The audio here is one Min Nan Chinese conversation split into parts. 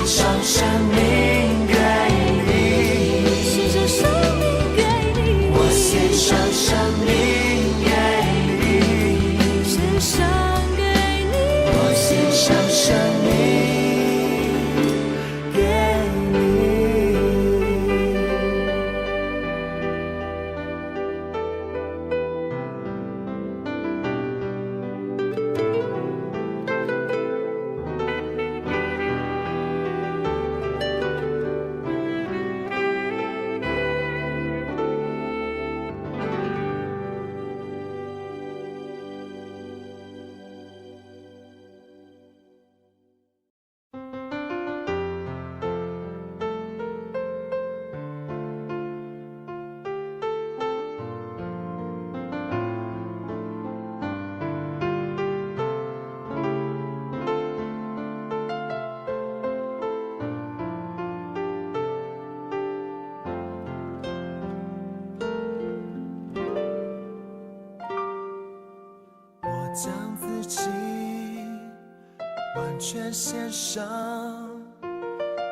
上生命給你，獻上生命給你，我獻上生命給你，獻上給你，我獻上生命給你。我將自己完全獻上，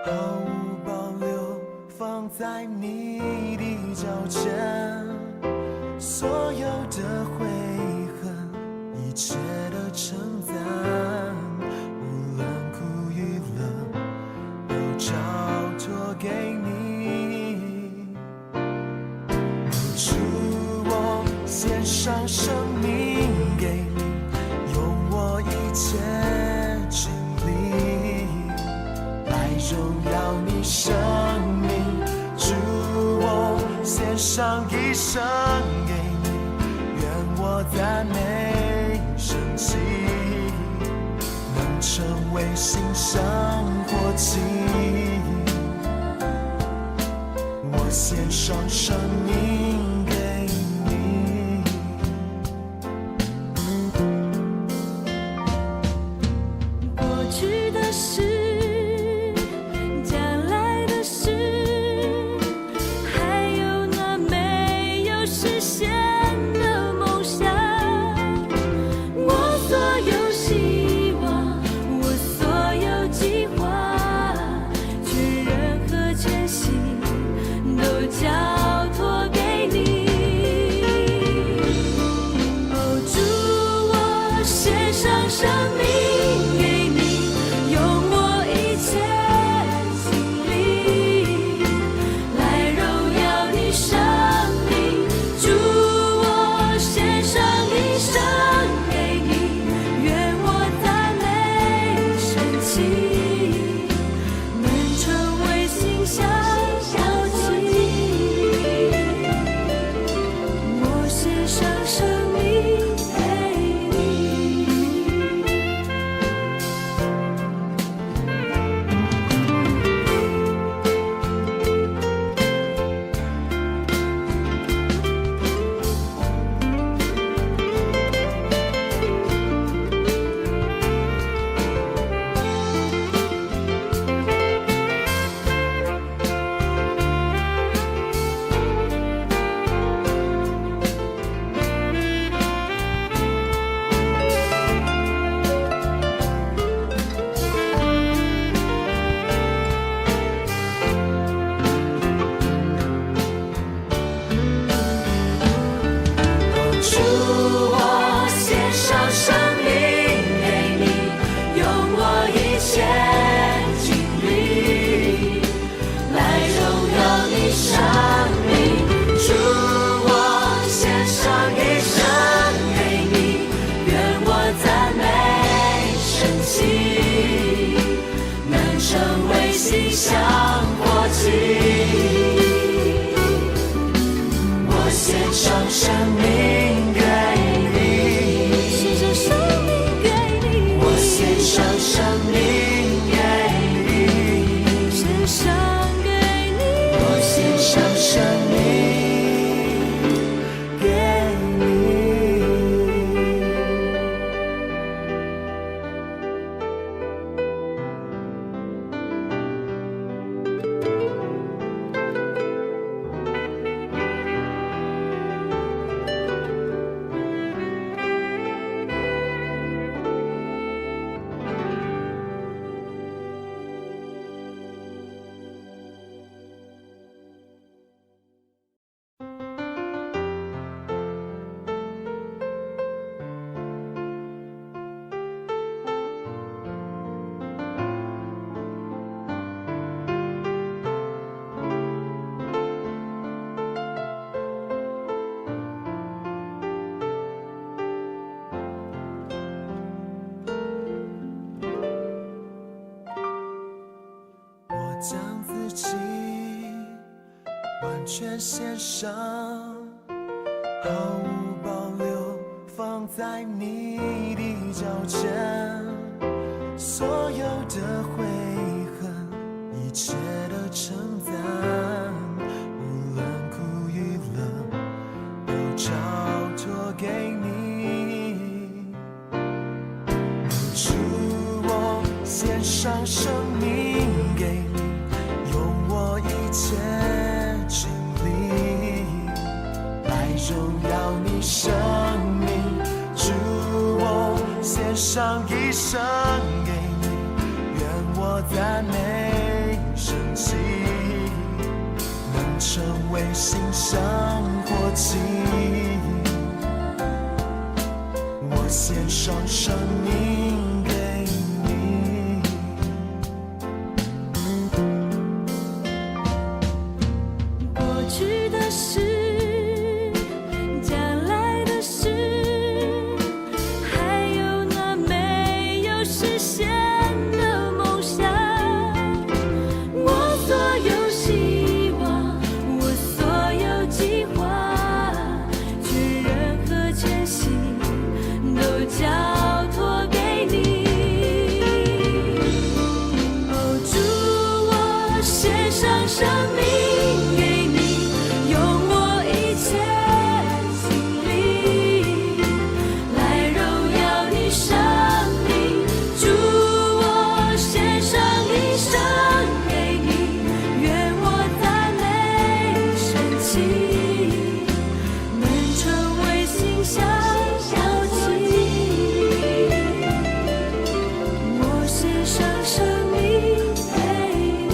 毫無保留放在你的腳前，所有的悔恨，一切的稱讚，無論苦與樂，都交託給你。主，我獻上生命給你，用我一切精力來榮耀你生命。主，我獻上一生給你，願我讚美升起，能成為馨香火祭。我獻上生命給你。過去的事，將來的事，還有那沒有實現的夢想，我所有希望，我所有計劃，確認和全心都交託給你。哦，主，我獻上生命給你，用我將自己完全獻上，毫無保留放在你的腳前，所有的悔恨，一切的稱讚，無論苦與樂，都交託給你。主，我獻上生命給你，用我一切精力來榮耀你生命。主，我獻上一生給你，願我讚美神蹟，能成為馨香火祭。我獻上生命給你。過去的事，將來的事，還有那沒有實現的夢想，我所有希望，我所有計劃，全人和全心都交託給你。哦，主，我獻上生命給你，用我一切精力來榮耀你生命。主，我獻上一生給你，願我讚美神蹟，能成為馨香火祭。我獻上生命給你。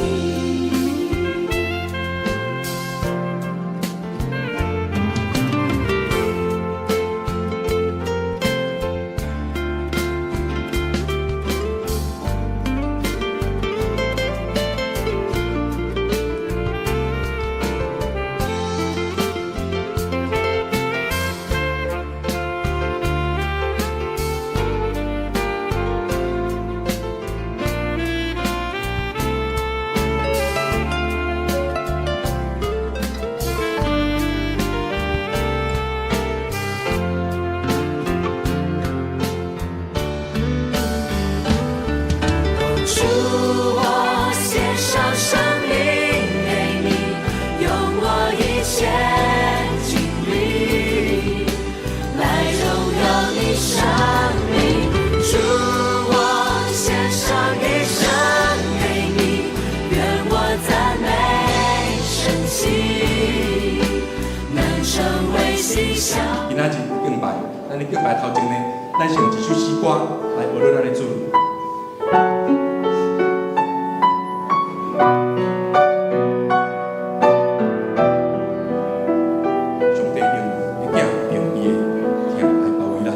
主，我獻上生命給你，用我一切精力來榮耀你生命。主，我獻上一生給你，願我讚美神蹟，能成為馨香。今仔日敬拜，咱咧敬拜頭前呢，咱先用一首詩歌來學咱的主。上帝用伊的囝用伊的疼來包圍咱。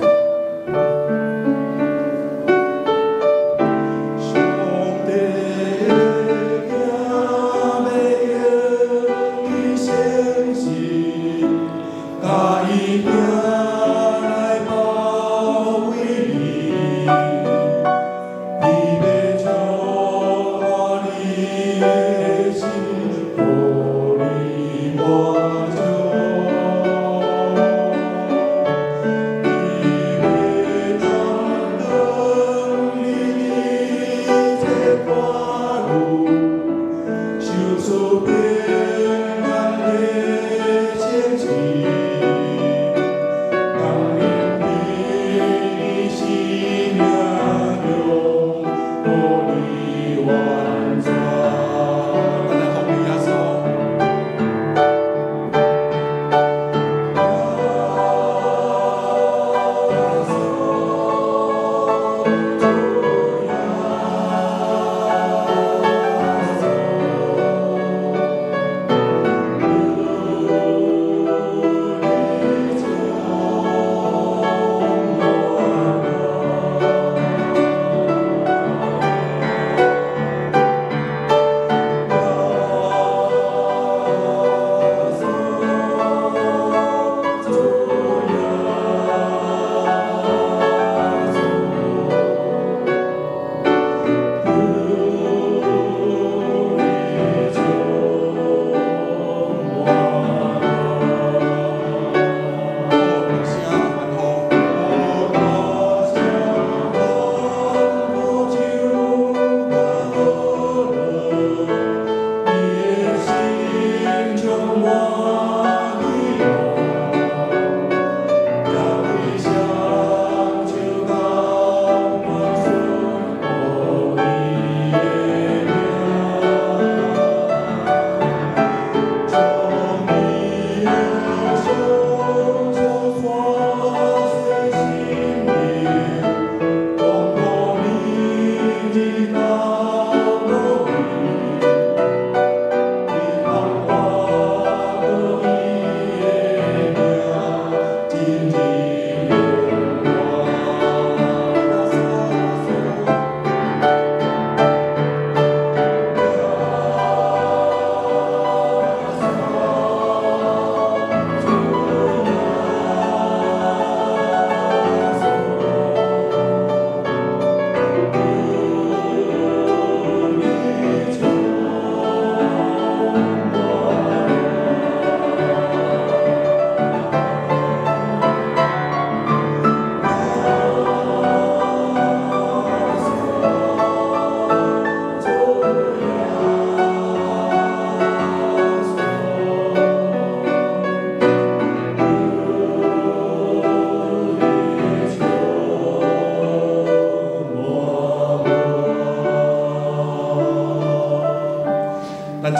上帝的囝欲用伊誠實，共伊疼來包圍你，伊欲充滿你的心，予你滿足。伊欲擔當你一切苦惱，受賜平安的聖旨，降臨佇你生命中，予你完全。咱來奉耶穌。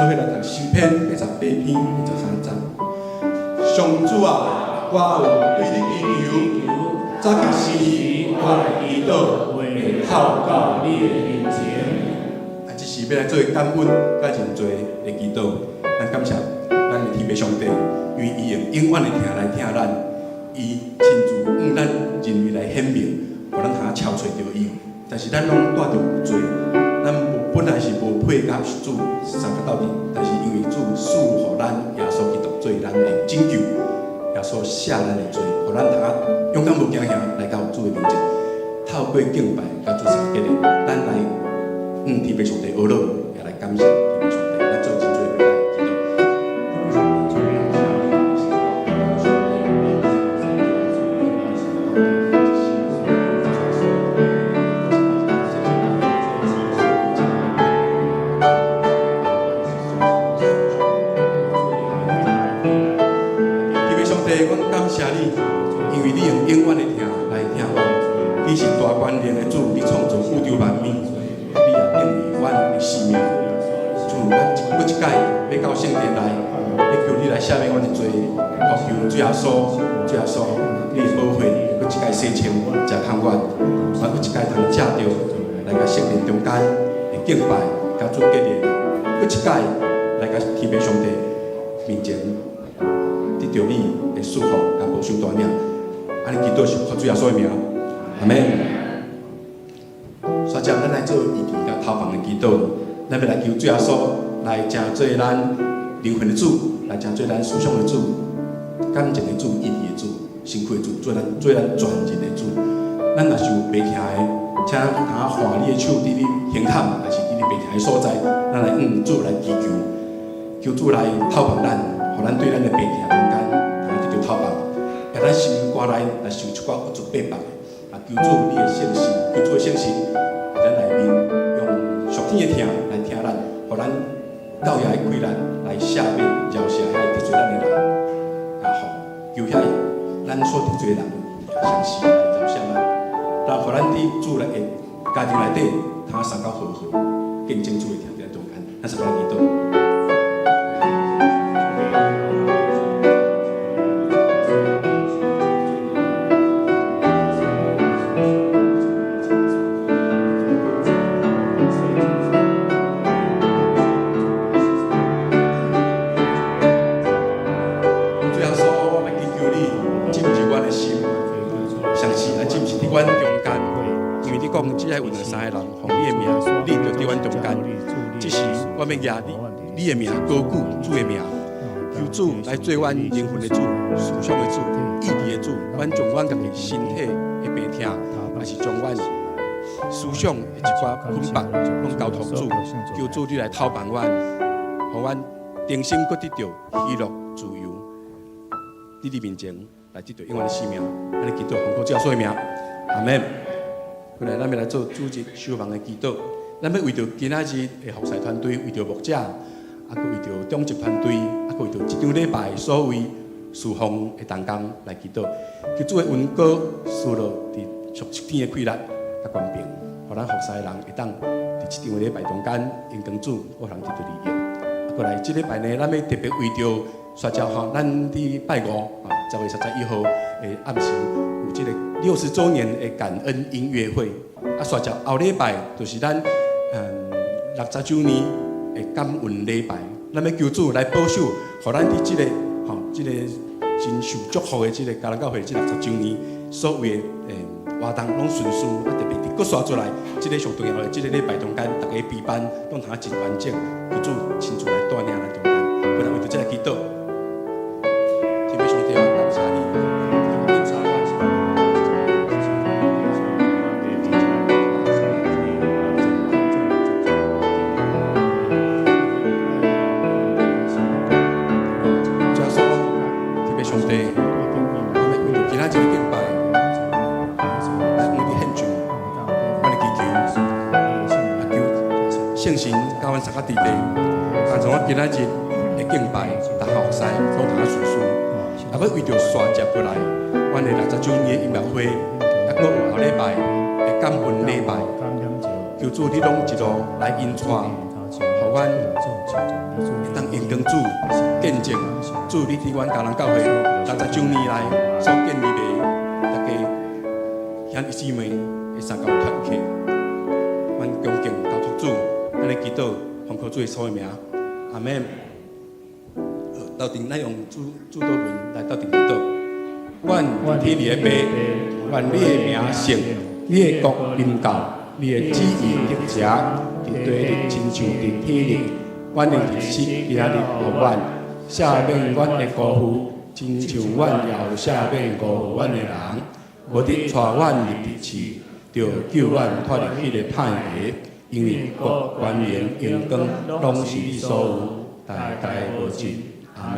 做伙來讀詩篇八十八篇23節。上主啊，我有對你祈求，早起時我來祈禱，會透到你的面前。啊，這是欲來做感恩佮認罪的祈禱。咱感謝咱的天父上帝，因為伊用永遠的疼來疼咱，伊親自向咱人類來顯明，予咱通超揣著伊。但是咱攏帶著有罪，咱本來是無配佮主相佮鬥陣，但是因為主賜予咱耶穌基督做咱的拯救，耶穌赦咱的罪，予咱通勇敢無驚嚇來到主的面前，透過敬拜佮主相結連，咱來向天父上帝呵咾，也來感謝天父上帝，咱做真濟來祈禱。天父上帝，阮感謝你，因為你用永遠的疼來疼阮。你是大權能的主，你創造宇宙萬物，你也定義阮的生命。主，阮閣一擺欲到聖殿內，欲求你來赦免阮的罪，呼求主耶穌，主耶穌，你的寶血閣一擺洗清，食空阮，阮閣一擺通藉著來共聖殿中間的敬拜，佮主結連，閣一擺來共天父上帝面前得著你的祝福，佮保守帶領。按呢祈禱是奉主耶穌的名，阿們。煞接咱來做醫治佮透放的祈禱，咱欲來求主耶穌來成做咱靈魂的主，來成做咱思想的主、感情的主、意志的主、身軀的主，做咱全人的主。咱若是有病痛的，請咱通換你的手佇你胸坎，抑是佇你病痛的所在，咱來向主來祈求，求主來透放咱，予咱對咱的病痛中間通得著透放。予咱心肝內若是有一寡惡作八百的，啊，求主你的聖神，求主的聖神，佇咱內面用屬天的疼來疼咱，予咱教遐的氣力來赦免饒赦遐得罪咱的人，啊，予求遐咱所得罪的人，相時來饒赦咱，然後予咱佇主內的家庭內底，通相佮和好，見證主的疼佇咱中間，咱相佮祈禱。主耶穌，我欲祈求你進入阮的心，相信來進入佇阮中間，因為你講只愛有兩三个人奉你的名，你就佇阮中間。這時我欲舉你的名高舉主的名，求主來做阮靈魂的主、思想的主、意志的主。阮將阮家己身體的病痛，抑是將阮思想的一寡捆綁，攏交託主，求主你來透放阮，予阮重新閣得著喜樂自由。佇你面前來得著永遠的生命，按呢祈禱奉主耶穌的名，阿們。過來，咱欲來做主日守望的祈禱。咱欲為著今仔日的服侍團隊，為著牧者，啊，閣為著長執團隊，啊，閣為著這場禮拜所有侍奉的同工來祈禱。求主的恩膏賜落佇屬天的氣力佮權柄，予咱服侍的人會當佇這場禮拜中間，榮光主，予人得著利益。啊，過來，這禮拜呢，咱欲特別為著煞接吼，咱佇拜五啊，10月31號的暗時有這個60週年的感恩音樂會。啊，煞接後禮拜就是咱60週年的感恩禮拜。咱欲求主來保守，予咱佇這個吼，這個真受祝福的這個迦南教會這60週年所有的活動攏順遂，啊，特別佇閣煞出來，這個上重要的這個禮拜中間，逐家備班攏通真完整，求主親自來帶領咱中間，我來為著這個祈禱。天父上帝，感謝你，檢查我。主耶穌，天父上帝，我欲為著今仔日的敬拜，來向你獻上阮的祈求，啊，求聖神佮阮相佮佇地，幫助阮今仔日的敬拜，逐項服侍攏通順遂。啊，欲為著煞接過來，阮的60週年的音樂會，啊，閣有後禮拜的感恩禮拜，求主你攏一路來引帶，予阮阮會當榮光主，見證主你佇阮嘉南教會69年來所建立的大家兄弟姊妹的相交團契，阮恭敬交託主，按呢祈禱，奉靠主耶穌的名，阿們。鬥陣咱用主禱文來鬥陣祈禱。阮天裡的父，願你的名聖，你的國臨到，你的旨意得成，佇地裡親像佇天裡。阮的日食今仔日予阮，赦免阮的辜負，親像阮也有赦免辜負阮的人。無得帶阮入佇試，著救阮脫離彼个歹的。因為國、權榮、榮光，攏是你所有，代代無盡。阿們。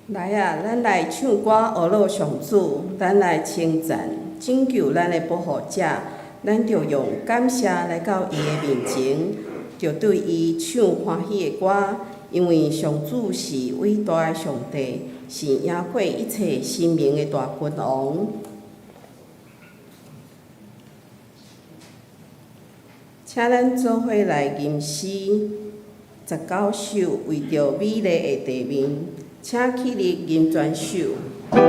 來啊，咱來唱歌呵咾上主，咱來稱讚拯救咱的保護者，咱著用感謝來到伊的面前，著對伊唱歡喜的歌，因為上主是偉大的上帝，是贏過一切神明的大君王。請咱做伙來吟詩19首，為著美麗的地面，請起立吟全首。所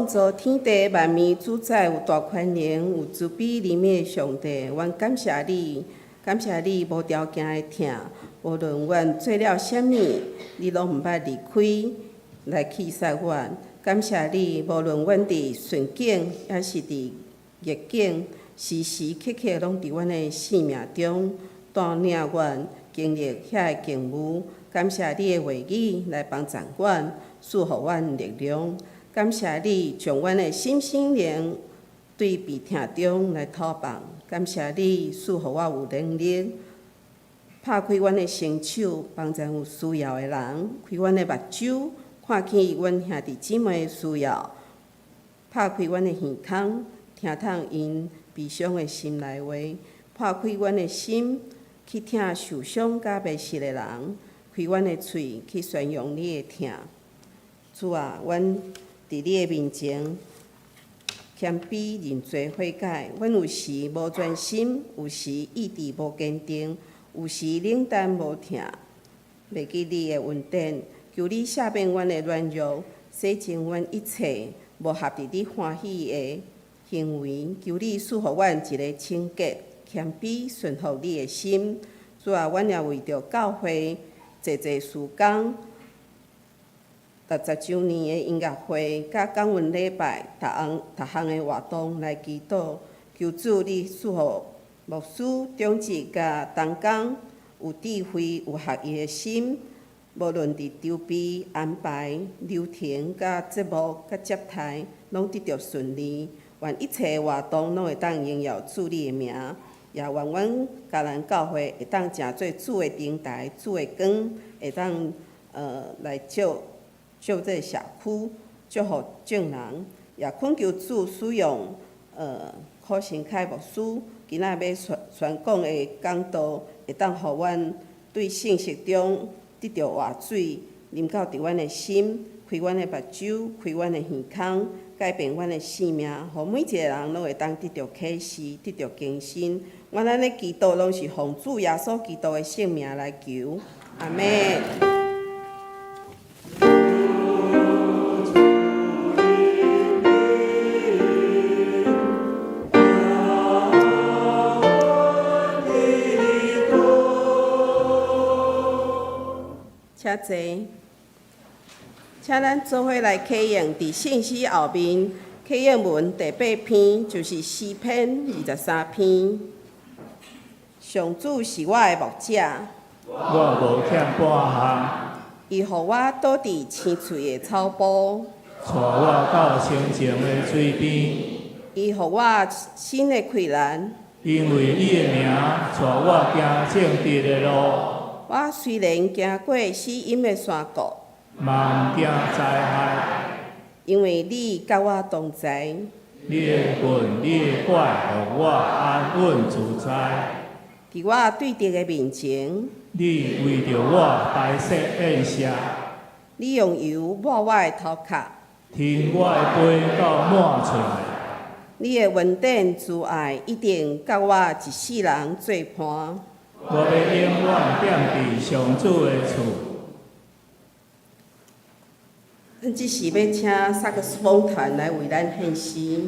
創造天地萬物主宰，有大權能、有慈悲憐憫的上帝，阮感謝你，感謝你無條件的疼，無論阮做了啥物，你攏毋捌離開來棄殺阮。感謝你，無論阮佇順境抑是佇逆境，時時刻刻攏佇阮的生命中帶領阮經歷遐个境遇。感謝你的話語來幫助阮，賜予阮力量。感謝你將阮的心心靈對悲痛中來投放。感謝你賜予我有能力，拍開阮的雙手，幫助有需要的人；開阮的目睭，看見阮兄弟姊妹的需要；拍開阮的耳孔，聽通𪜶悲傷的心內話；破開阮的心，去疼受傷佮迷失的人；開阮的喙，去宣揚你的疼。主啊，阮佇你的面前謙卑認罪悔改。阮有時無專心，有時意志無堅定，有時冷淡無疼，袂記你的恩典。求你赦免阮的軟弱，洗淨阮一切無合佇你歡喜的行為。求你賜予阮一个清潔、謙卑、順服你的心。主啊，阮也為著教會濟濟事工，60週年的音樂會，佮感恩禮拜，逐項逐項的活動來祈禱，求主你賜予牧師、長執佮同工有智慧、有合一的心，無論佇籌備、安排、流程、佮節目、佮接待，攏得著順利。願一切活動攏會當榮耀主你的名，也願阮迦南教會會當成做主的燈台、主的光，會當來照照這个社區，祝福眾人。也懇求主使用柯成凱牧師今仔欲宣宣講的講道，會當予阮對信息中得著活水，淋到佇阮的心，開阮的目睭，開阮的耳孔，改變阮的生命，予每一个人攏會當得著啟示，得著更新。阮按呢祈禱，攏是奉主耶穌基督的聖名來求，阿們。請坐，請咱做伙來啟用佇聖詩後面啟應文第八篇，就是詩篇23篇。上主是我的牧者，我無欠半項。伊予我倒佇青翠的草埔，帶我到清靜的水邊。伊予我新的氣力。因為伊的名帶我行正直的路。我雖然行過死蔭的山谷，嘛毋驚災害。因為你佮我同在。你的棍，你的拐，予我安穩自在。佇我對敵的面前，你為著我擺設宴席。你用油抹我的頭殼，添我的杯到滿出來。你的恩典慈愛一定佮我一世人做伴。我欲永遠踮佇上主的厝。咱這時欲請薩克斯風團來為咱獻詩。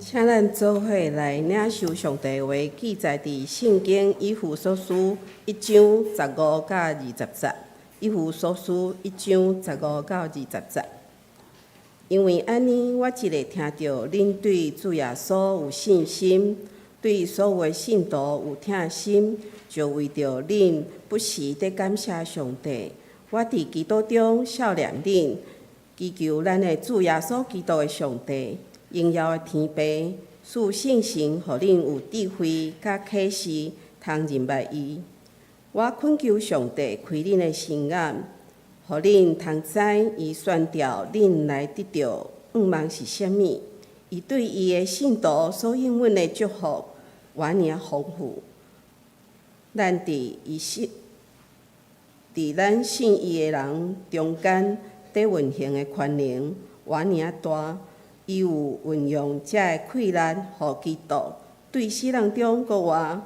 請咱做伙來領受上帝話，記載佇聖經以弗所書一章十五到二十節。以弗所書一章十五到二十節。因為按呢，我一下聽著恁對主耶穌有信心，對所有的信徒有疼心，就為著恁不時佇感謝上帝。我佇基督中數念恁，祈求咱的主耶穌基督的上帝，榮耀的天父，賜聖神，予恁有智慧佮啟示，通認捌伊。我懇求上帝開恁的心眼，予恁通知伊宣召恁來得著向望是啥物。伊對伊的信徒所應允的祝福，偌爾豐富。咱佇伊信，佇咱信伊的人中間，佇運行的權能，偌爾大。伊有運用這个氣力，予基督對死人中閣活，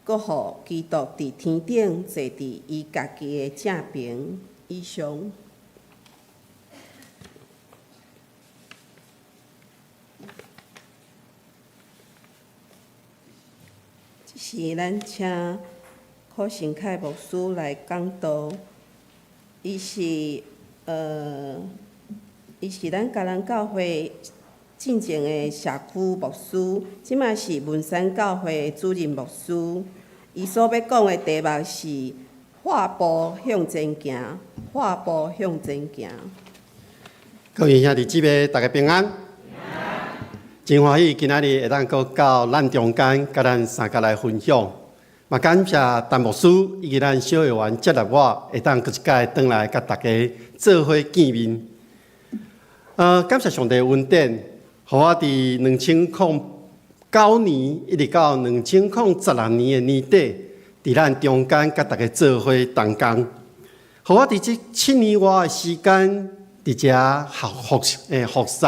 閣予基督佇天頂坐佇伊家己的正爿。以上。這是咱請柯成凱牧師來講道，伊是咱嘉南教會進前的社區牧師，這馬是文山教會的主任牧師。伊所欲講的題目是闊步向前行，闊步向前行。各位兄弟姊妹，大家平安。真歡喜今仔日會當閣到咱中間，佮咱相共來分享。嘛感謝陳牧師以及咱小會員接納我，會當閣一擺轉來佮大家做伙見面。感謝上帝恩典，予我佇2009年一直到2016年的年底，佇咱中間佮大家做伙同工。予我佇這7年外的時間，佇遮學服欸服侍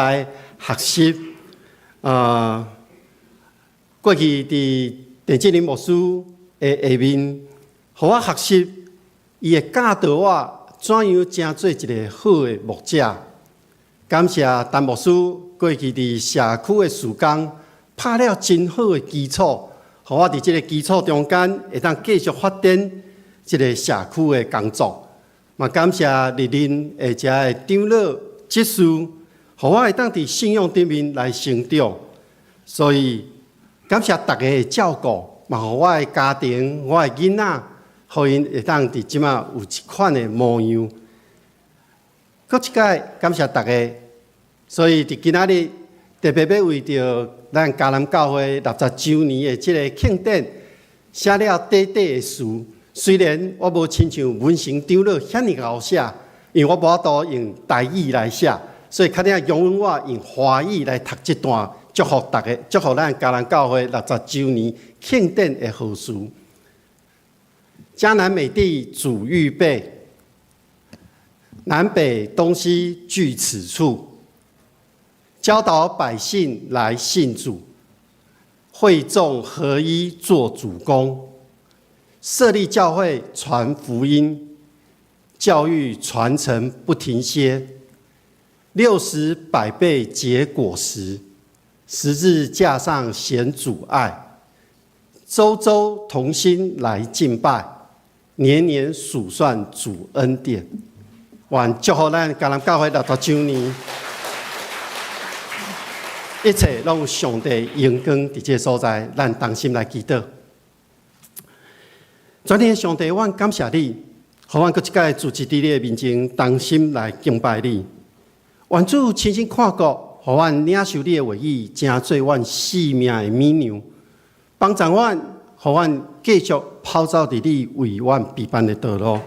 學習。過去佇鄭志林牧師的下面，予我學習，伊會教導我怎樣成做一個好的牧者。感謝陳牧師過去佇社區的事工，拍了真好的基礎，予我佇這个基礎中間會當繼續發展這个社區的工作。嘛感謝歷任的遮的長老執事，予我會當佇信仰頂面來成長。所以感謝大家的照顧，嘛予我的家庭、我的囡仔，予𪜶會當佇這馬有這款的模樣。閣一擺感謝大家，所以佇今仔日特別欲為著咱嘉南教會60週年的這个慶典寫了短短的詞。雖然我無親像文成長老遐爾𠢕寫，因為我無法度用台語來寫，所以較鼎容許我用華語來讀這段祝福大家、祝福咱嘉南教會60週年慶典的賀詞。迦南美地主預備，南北東西聚此處，教導百姓來信主，會眾合一做主工，設立教會傳福音，教育傳承不停歇，六十百倍結果實，十字架上顯主愛，週週同心來敬拜，年年數算主恩典。願祝福咱嘉南教會60週年，一切攏有上帝榮光佇這个所在，咱同心來祈禱。全能的上帝，阮感謝你，予阮閣一擺聚集佇你的面前，同心來敬拜你。願主親身看顧，予阮領受你的話語，成做阮生命的米糧，幫助阮，予阮繼續跑走佇你為阮備辦的道路。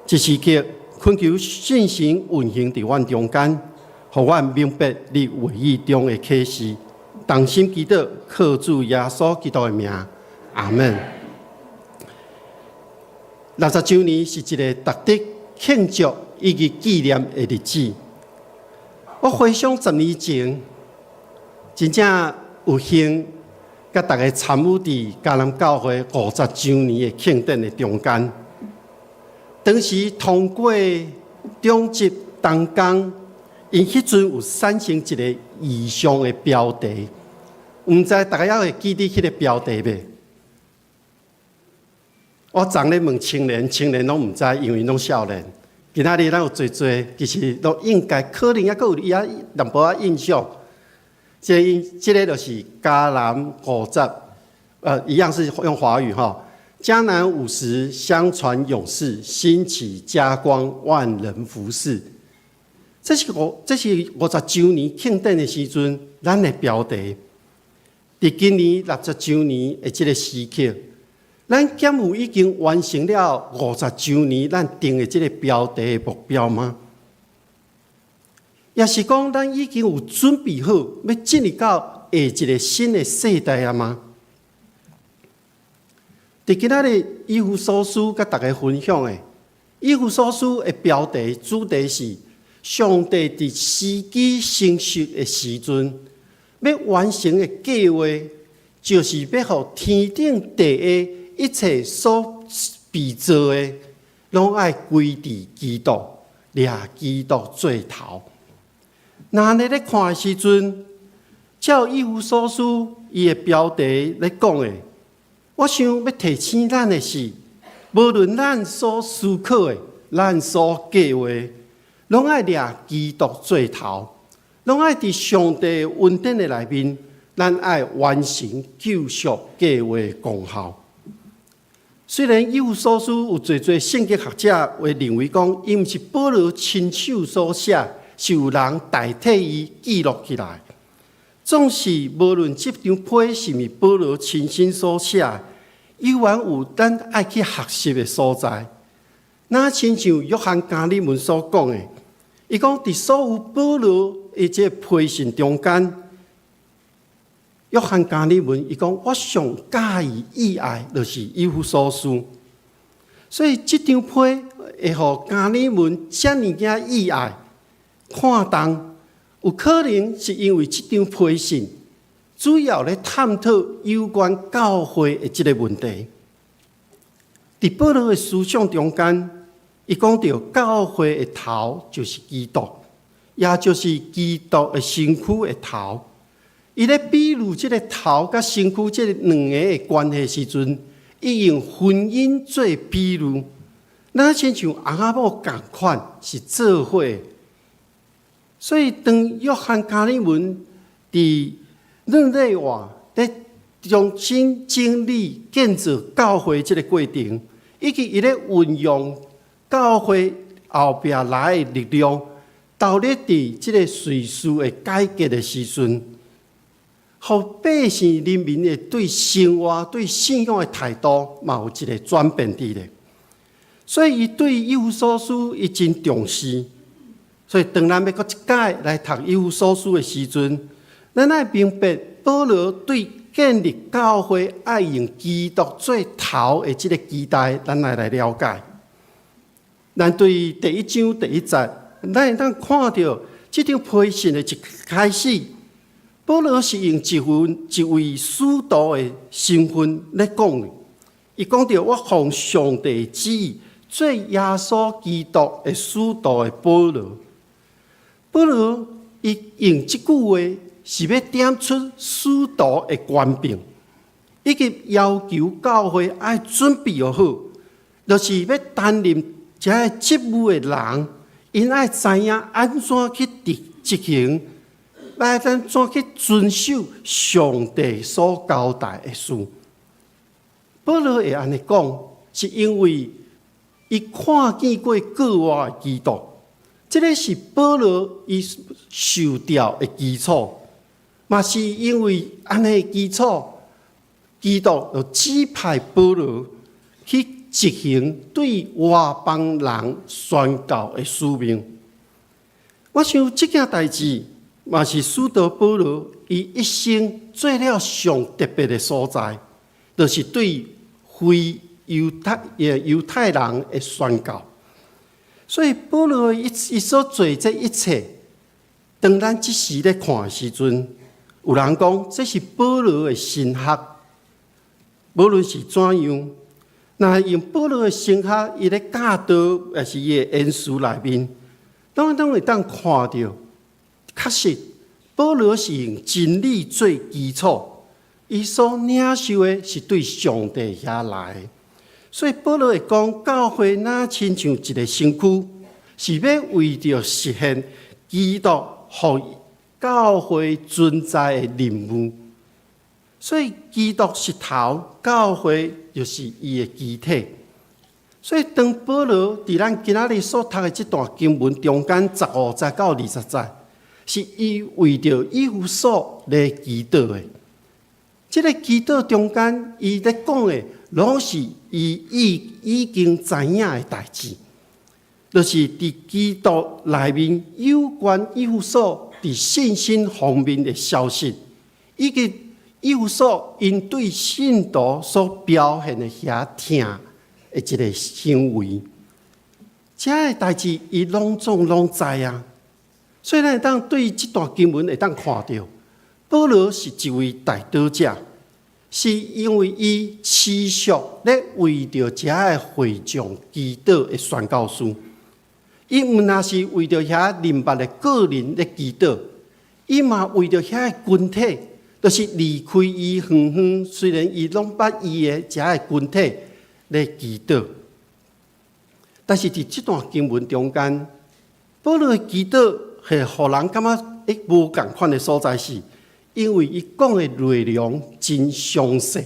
這時刻，懇求聖神運行佇阮中間，予阮明白你話語中的啟示。同心祈禱，靠主耶穌基督的名，阿門。60週年是一个值得慶祝以及紀念的日子。我回想10年前，真正有幸佮大家參與佇嘉南教會50週年的慶典的中間。當時通過長執同工，𪜶彼陣有產生一个異象的標題，毋知大家猶會記得彼个標題袂？我昨咧問青年，青年攏毋知，因為攏少年。今仔日咱有濟濟，其實都應該可能猶閣有伊仔淡薄仔印象。這個就是迦南五十，一樣是用華語哈。迦南五十，相傳勇士，興起加光，萬人服侍。這是50週年慶典的時陣，咱的標題。佇今年60週年的這個時刻，咱敢有已經完成了五十週年咱定的這個標題的目標嗎？抑是講咱已經有準備好，欲進入到下一個新的世代啊嗎？佇今仔日以弗所書佮大家分享的，以弗所書的標題主題是上帝佇時機成熟的時陣，欲完成的計劃，就是欲予天頂地下一切所被造的，攏愛歸佇基督，掠基督做頭。若按呢咧看的時陣，照以弗所書伊的標題咧講的，我想欲提醒咱的是，無論咱所思考的，咱所計劃，攏愛掠基督做頭，攏愛佇上帝恩典的內面，咱愛完成救贖計劃的功效。雖然以弗所書有濟濟聖經學者會認為講，伊毋是保羅親手所寫，是有人代替伊記錄起來。總是無論這張批是毋是保羅親身所寫，依然有咱愛去學習的所在。若親像約翰加爾文所講的，伊講佇所有保羅的這個批信中間，約翰加爾文伊講，我上佮意喜愛就是以弗所書，所以這張批會予加爾文遮爾仔喜愛看重，有可能是因為這張批信主要咧探討有關教會的這個問題。佇保羅的思想中間，伊講著教會的頭就是基督，也就是基督的身軀的頭。伊咧比喻這個頭佮身軀這兩个的關係時陣，伊用婚姻做比喻，若親像翁仔某仝款是做伙。所以當約翰加爾文佇日內瓦咧重新整理建造教會這個過程，以及伊咧運用教會後壁來的力量，投入佇這個瑞士的改革的時陣，予百姓人民的對生活、對信仰的態度，嘛有一個轉變佇咧。所以，伊對以弗所書伊真重視。所以，當咱欲閣一擺來讀以弗所書的時陣，咱愛明白保羅對建立教會愛用基督做頭的這個期待，咱愛來了解。咱對第一章第一節，咱會當看著這張批信的一開始，保羅是用一份一位使徒的身份咧講的。伊講著我奉上帝旨意，做耶穌基督的使徒的保羅。保羅伊用這句話是欲點出使徒的權柄，以及要求教會愛準備好，就是欲擔任這个職務的人，𪜶愛知影按怎去執行，愛按怎去遵守上帝所交代的事。保羅會按呢講，是因為伊看見過復活的基督，這个是保羅伊受召的基礎，嘛是因為按呢基礎，基督就指派保羅去執行對外邦人宣告的使命。我想這件代誌嘛是使徒保羅伊一生做了上特別的所在，就是對非猶太人的宣告。所以保羅伊所做這一切，當咱這時咧看的時陣，有人講這是保羅的神學，無論是怎樣，若用保羅的神學，伊咧教導，抑是伊的言辭內面，攏會當看著，確實保羅是用真理做基礎。伊所領受的是對上帝遐來。所以保羅會講，教會若親像一個身軀，是欲為著實現基督予教會存在的任務。所以基督是頭，教會就是伊的肢體。所以當保羅佇咱今仔日所讀的這段經文中間15節到20節，是伊為著以弗所來祈禱的。這个祈禱中間，伊咧講的攏是伊已經知影的代誌，就是佇基督內面有關以弗所佇信心方面的消息，以及以弗所𪜶對信徒所表現的遐疼的一个行為。這个代誌伊攏總攏知啊，所以咱會當對這段經文會當看著，保羅是一位代禱者，是因為伊持續咧為著遮个會眾祈禱的宣教師。伊毋但是為著遐認捌的個人咧祈禱，伊嘛為著遐个群體，就是離開伊遠遠，雖然伊攏捌伊的遮个群體咧祈禱。但是佇這段經文中間，保羅的祈禱會予人感覺會無仝款的所在是，因為伊講的內容真詳細。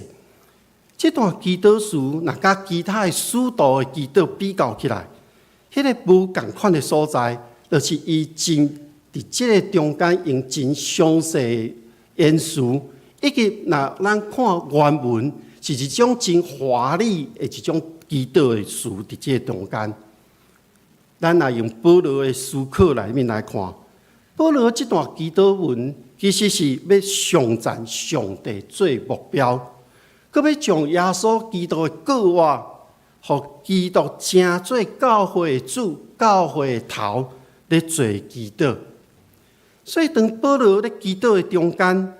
這段祈禱詞若佮其他的使徒的祈禱比較起來，彼个無仝款的所在，就是伊真佇這个中間用真詳細的言辭，以及若咱看原文是一種真華麗的一種祈禱的詞，佇這个中間。咱若用保羅的思考內面來看，保羅這段祈禱文其實是欲頌讚上帝做目標，閣欲將耶穌基督的個我，予基督成做教會的主、教會的頭咧做祈禱。所以當保羅咧祈禱的中間，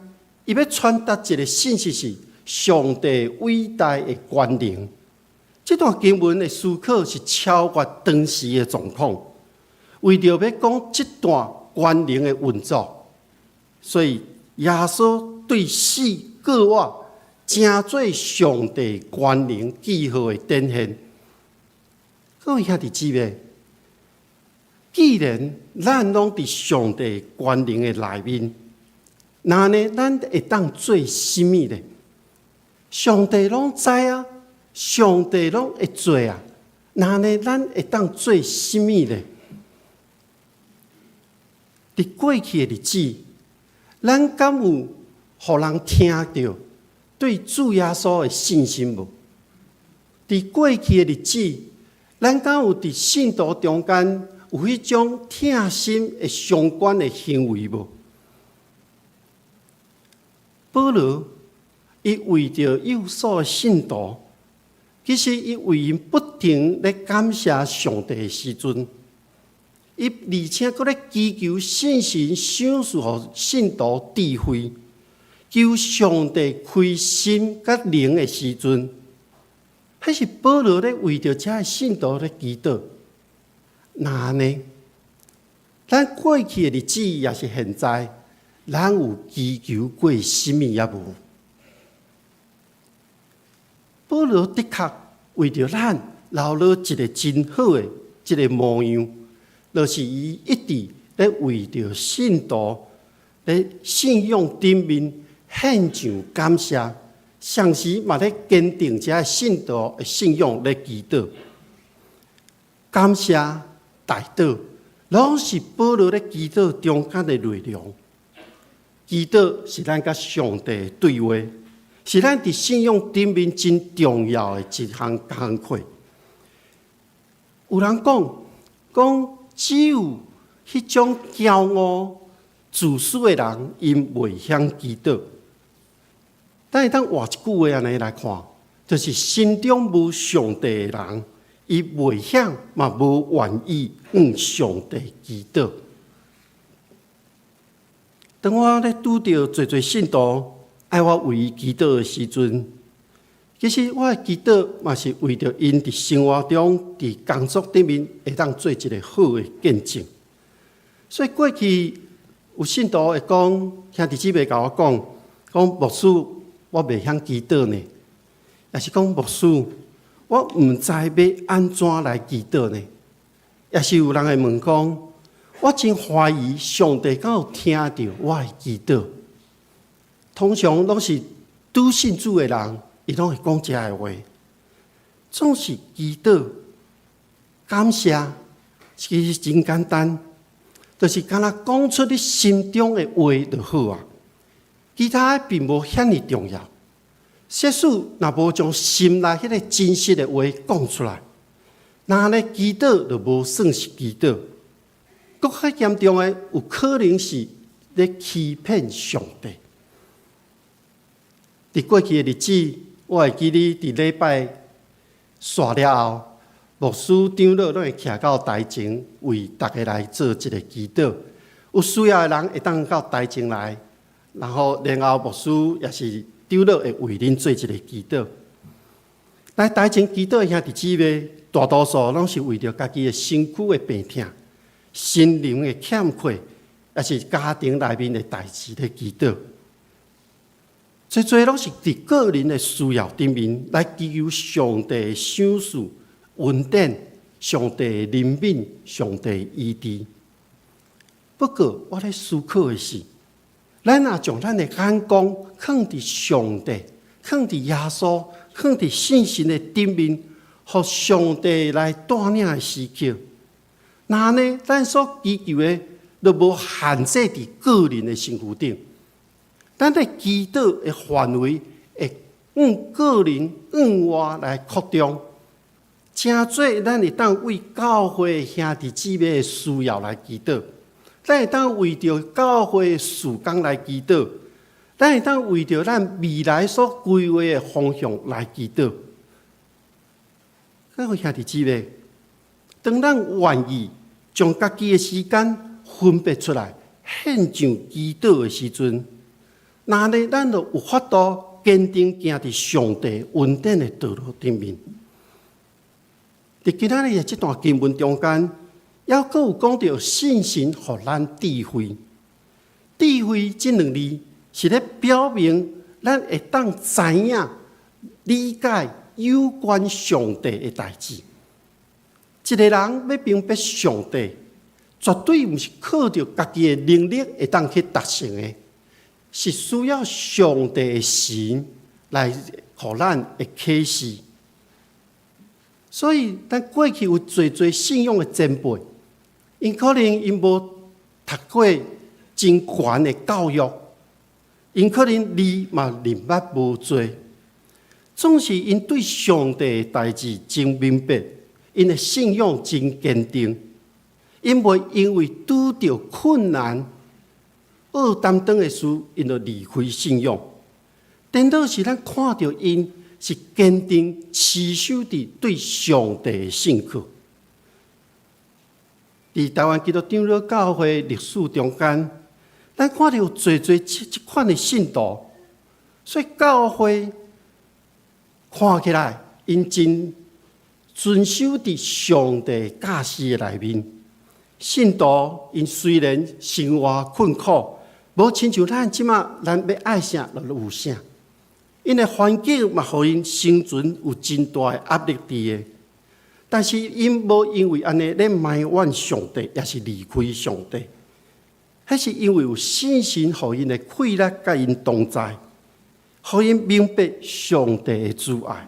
伊欲傳達一个信息是上帝偉大的權能。這段經文的思考是超越當時的狀況，為著欲講這段權能的運作，所以耶穌對死個我成做上帝權能記號的展現。各位兄弟姊妹，既然咱攏佇上帝權能的內面，那呢，咱會當做啥物呢？上帝攏知啊，上帝攏會做啊，那呢，咱會當做啥物呢？佇過去的日子，咱敢有予人聽著對主耶穌的信心無？佇過去的日子，咱敢有佇信徒中間有彼種疼心的相關的行為無？保羅伊為著以弗所的信徒，其實伊為𪜶不停咧感謝上帝的時陣，伊而且閣咧祈求聖神賞賜予信徒智慧，求上帝開心佮靈的時陣，彼是保羅咧為著遮个信徒咧祈禱。那按呢，咱過去的日子抑是現在，咱有祈求過啥物抑無？保羅的確為著咱留落一个真好的這个模樣，就是伊一直咧為著信徒咧信仰頂面獻上感謝，同時嘛咧堅定遮个信徒的信仰咧祈禱。感謝代禱，攏是保羅咧祈禱中間的內容。祈禱是咱佮上帝的對話，是咱佇信仰頂面真重要的一項工課。有人講，講只有彼種驕傲、自私的人，𪜶袂曉祈禱。但會當換一句話按呢來看，就是心中無上帝的人，伊袂曉嘛無願意向上帝祈禱。當我咧拄著濟濟信徒愛我為伊祈禱的時陣，其實我的祈禱嘛是為著𪜶佇生活中、佇工作頂面會當做一个好的見證。所以過去有信徒會講，兄弟姊妹共我講，講牧師，我袂曉祈禱呢。抑是講牧師，我毋知欲按怎來祈禱呢？抑是有人會問講，我真懷疑上帝敢有聽著我的祈禱。通常攏是拄信主的人，伊攏會講這个話。總是祈禱感謝，其實真簡單，就是干焦講出你心中的話就好啊。其他的並無遐爾重要。即使若無將心內彼个真實的話講出來，那按呢祈禱就無算是祈禱。閣較嚴重的，有可能是咧欺騙上帝。佇過去的日子，我會記得佇禮拜煞了後，牧師長老攏會徛到台前，為逐家來做一个祈禱。有需要的人會當到台前來，然後牧師抑是長老會為恁做一个祈禱。來台前祈禱的兄弟姊妹，大多數攏是為著家己的身軀的病痛、心靈的欠缺，抑是家庭內面的代誌咧祈禱。濟濟攏是佇個人的需要頂面來祈求上帝的賞賜、恩典、上帝的憐憫、上帝的醫治。不過，我咧思考的是，咱若將咱的眼光放佇上帝、放佇耶穌、放佇聖神的頂面，予上帝來帶領的時刻，那按呢，咱所祈求的就無限制佇個人的身軀頂。咱的祈禱的範圍會往個人往外來擴張，成做咱會當為教會兄弟姊妹的需要來祈禱，咱會當為著教會的事工來祈禱，咱會當為著咱未來所規劃的方向來祈禱。各位兄弟姊妹，當咱願意將家己的時間分別出來，獻上祈禱的時陣，那按呢，咱就有法度堅定行佇上帝恩典的道路頂面。佇今仔日的這段經文中間，猶閣有講著聖神予咱智慧。智慧這兩字是咧表明咱會當知影、理解有關上帝的代誌。一个人欲明白上帝，絕對毋是靠著家己的能力會當去達成的。是需要上帝的神來予咱的啟示。所以，咱過去有濟濟信仰的前輩，𪜶可能𪜶無讀過真懸的教育，𪜶可能字嘛認捌無濟，總是𪜶對上帝的代誌真明白，𪜶的信仰真堅定，𪜶袂因為拄著困難、惡擔當的事，𪜶就離開信仰。顛倒是咱看著𪜶是堅定持守佇對上帝的信靠。佇台灣基督長老教會歷史中間，咱看著有濟濟這款的信徒，所以教會看起來𪜶真遵守佇上帝教示的內面。信徒𪜶雖然生活困苦，無親像咱這馬，咱欲愛啥就有啥。𪜶的環境嘛，予𪜶生存有真大的壓力佇的。但是𪜶無因為按呢咧埋怨上帝，抑是離開上帝。彼是因為有聖神予𪜶的氣力佮𪜶同在，予𪜶明白上帝的慈愛。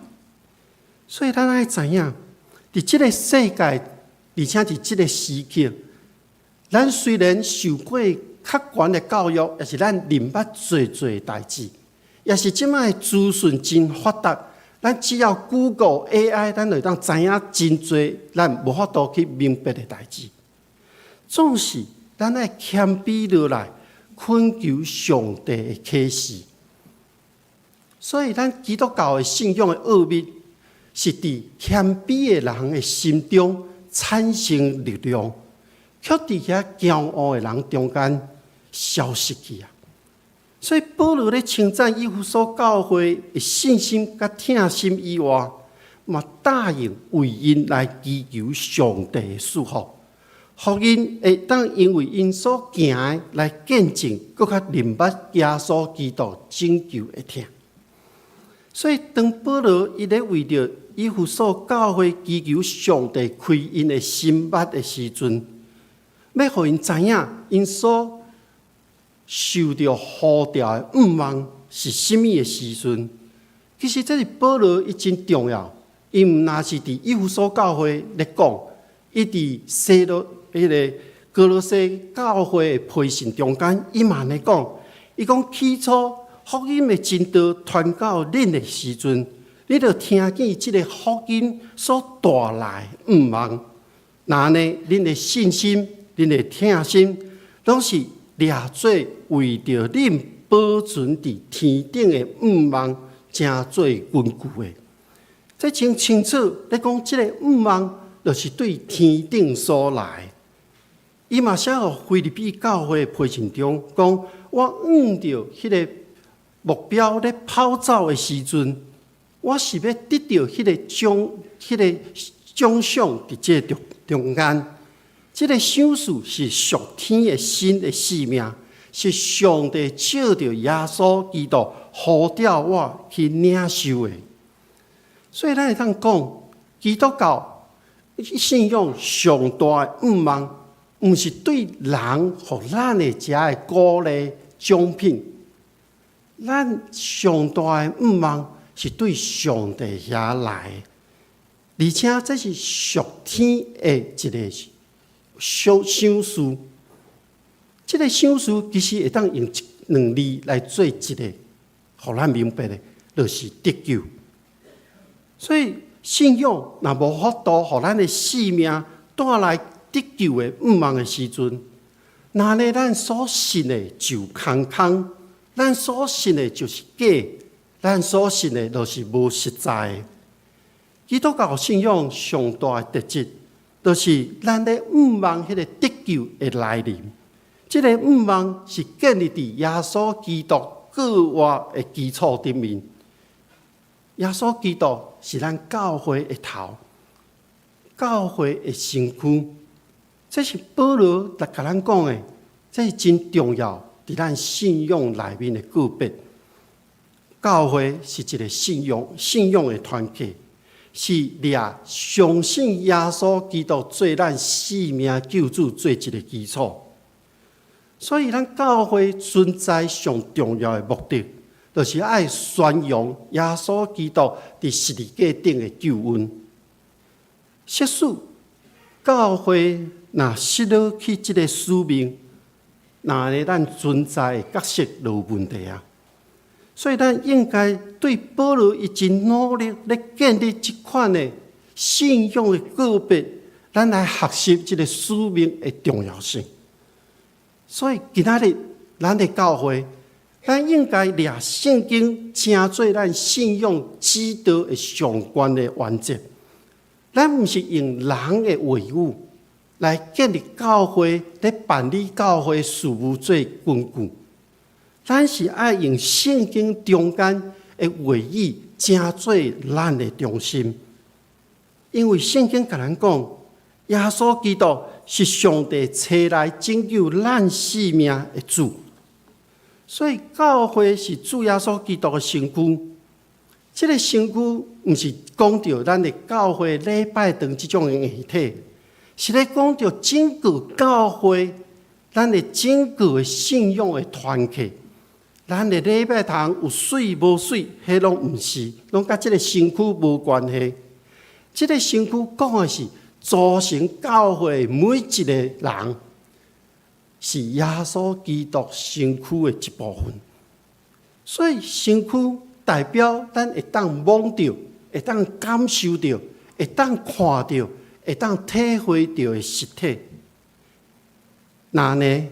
所以咱愛知影，佇這个世界，而且佇這个時刻，咱雖然受過較懸的教育，抑是咱認捌濟濟代誌，抑是這擺的資訊真發達，咱只要 Google AI，咱就會當知影真濟咱無法度去明白的代誌。總是咱愛謙卑落來，懇求上帝的啟示。所以，咱基督教的信仰的奧秘，是佇謙卑的人的心中產生力量，卻佇遐驕傲的人中間消失去啊！所以保羅咧稱讚以弗所教會的信心佮疼心以外，嘛答應為𪜶來祈求上帝的賜福，予𪜶會當因為𪜶所行的來見證，閣較認捌耶穌基督拯救的疼。所以當保羅伊咧為著以弗所教會祈求上帝開𪜶的心目的時陣，欲予𪜶知影𪜶所受著呼召的向望是啥物的時陣，其實這是保羅伊真重要。伊毋若是佇以弗所教會咧講，伊佇西羅彼个歌羅西教會的批信中間，伊嘛按呢講。伊講起初福音的真道傳到恁的時陣，你著聽見這个福音所帶來的向望，若按呢，恁的信心、恁的疼心，攏是掠做為著恁保存佇天頂的向望，成做根據的。這真清楚，咧講這个向望，就是對天頂所來。伊嘛寫予腓立比教會的批信中講，我向著彼个目標咧跑走的時陣，我是欲得著彼個獎、彼個獎賞佇這個中間。這個賞賜是屬天的新的使命，是上帝藉著耶穌基督呼召我去領受的。所以咱會當講，基督教信仰上大的向望，毋是對人予咱的遮的鼓勵獎品，咱上大的向望是對上帝遐來的，而且這是屬天的一個賞賞賜。這個賞賜其實會當用一兩字來做一個，予咱明白的，就是得救。所以信仰若無法度予咱的性命帶來得救的向望的時陣，若按呢咱所信的就空空，咱所信的就是假，咱所信的就是無實在的。基督教信仰上大的特質，就是咱咧向望彼个得救的來臨。這个向望是建立佇耶穌基督復活的基礎頂面。耶穌基督是咱教會的頭，教會的身軀。這是保羅來共咱講的，這是真重要，佇咱信仰內面的告別。教會是一个信仰的團體，是掠相信耶穌基督做咱性命救主做一个基礎。所以，咱教會存在上重要的目的，就是愛宣揚耶穌基督佇十字架頂的救恩。設使教會若失落去這个使命，若按呢咱存在的角色就有問題啊。所以，咱應該對保羅伊真努力咧建立這款的信仰的告別，咱來學習這个使命的重要性。所以，今仔日咱的教會，咱應該掠聖經成做咱信仰指導的上懸的原則。咱毋是用人的話語來建立教會，咧辦理教會事務做根據。咱是愛用聖經中間的話語，成做咱的中心。因為聖經共咱講，耶穌基督是上帝差來拯救咱性命的主，所以教會是主耶穌基督的身軀。這个身軀毋是講著咱的教會禮拜堂這種的硬體，是咧講著整個教會，咱的整個的信仰的團體。咱的禮拜堂有媠無媠，彼攏毋是，攏佮這个身軀無關係。這个身軀講的是組成教會每一个人，是耶穌基督身軀的一部分。所以身軀代表咱會當摸著、會當感受著、會當看著、會當體會著的實體。若按呢，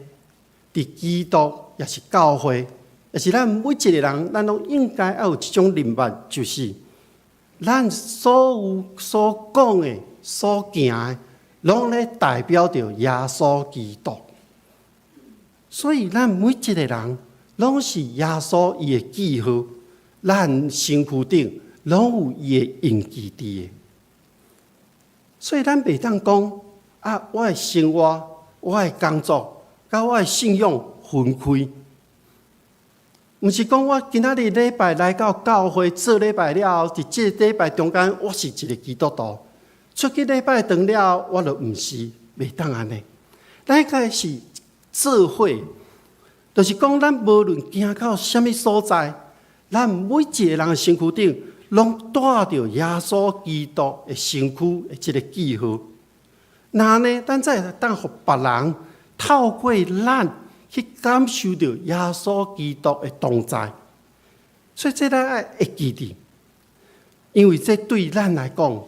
佇基督抑是教會，抑是咱每一个人，咱攏應該愛有這種認捌，就是咱所有所講的、所行的，攏咧代表著耶穌基督。所以，咱每一个人攏是耶穌伊的記號，咱身軀頂攏有伊的印記佇的。所以，咱袂當講啊，我的生活、我的工作、佮我的信仰分開。毋是講我今仔日禮拜來到教會做禮拜了後，佇這禮拜中間我是一個基督徒，出去禮拜堂了後，我就毋是，袂當按呢。咱該是做伙，就是講咱無論行到啥物所在，咱每一個人的身軀頂，攏帶著耶穌基督的身軀的這個記號。若按呢，咱才會當予別人透過咱去感受著耶穌基督的同在。所以這咱愛會記得，因為這對咱來講，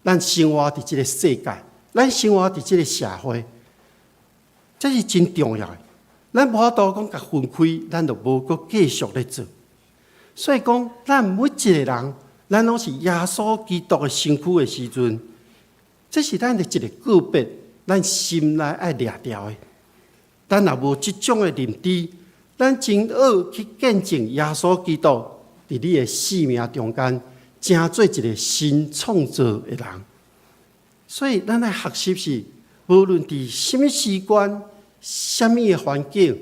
咱生活佇這個世界，咱生活佇這個社會，這是真重要的。咱無法度講共分開，咱就無閣繼續咧做。所以講，咱每一個人，咱攏是耶穌基督的身軀的時陣，這是咱的一個個別，咱心內愛掠牢的。咱若無這種的認知，咱真惡去見證耶穌基督佇你的生命中間，成做一個新創造的人。所以，咱愛學習是，無論佇啥物時間、啥物的環境，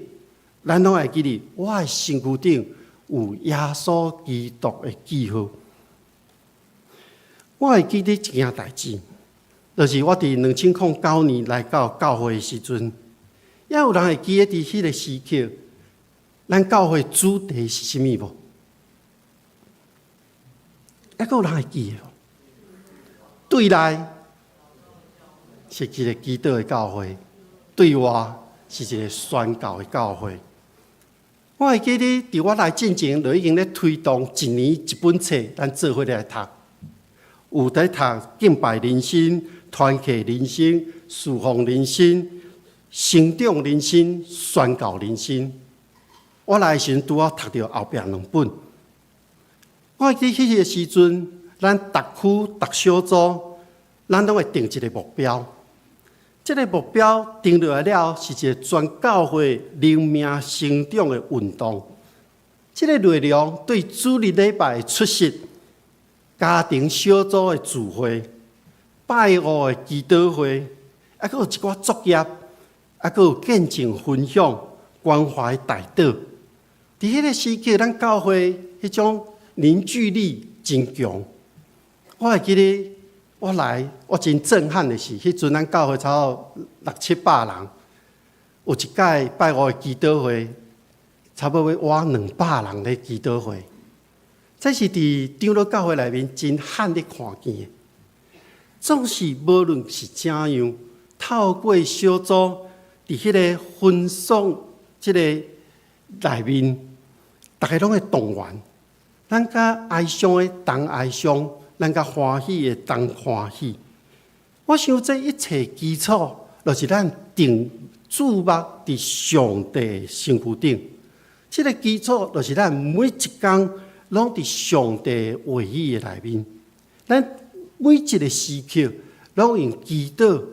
咱攏會記得，我的身軀頂有耶穌基督的記號。我會記得一件代誌，就是我佇2009年來到教會的時陣，猶有人會記得佇彼個時刻，咱教會主題是啥物無？猶閣有人會記得無？對內是一個祈禱的教會，對外是一個宣教的教會。我會記得，佇我來進前，就已經咧推動一年一本冊，咱做伙來讀。有佇讀敬拜人生、團契人生、侍奉人生、成長人生、宣教人生。我來的時陣拄好讀著後壁兩本。我會記彼個時陣，咱逐區逐小組，咱攏會定一個目標。這個目標定落來了，是一個全教會靈命成長的運動。這個內容對主日禮拜的出席、家庭小組的聚會、拜五的祈禱會，猶閣有一寡作業，猶閣有見證分享、關懷代禱。佇彼個時刻，咱教會彼種凝聚力真強。我會記得我來，我真震撼的是，彼陣咱教會差不多六七百人，有一屆拜五的祈禱會，差不多倚200人咧祈禱會。這是佇長老教會內面真罕咧看見的。總是無論是怎樣，透過小組佇彼個分享這個內面，逐家攏會動員。咱佮哀傷的同哀傷，咱佮歡喜的同歡喜。我想這一切基礎，就是咱定注目佇上帝身軀頂。這個基礎就是咱每一工攏佇上帝話語的內面。咱每一個時刻，攏用祈禱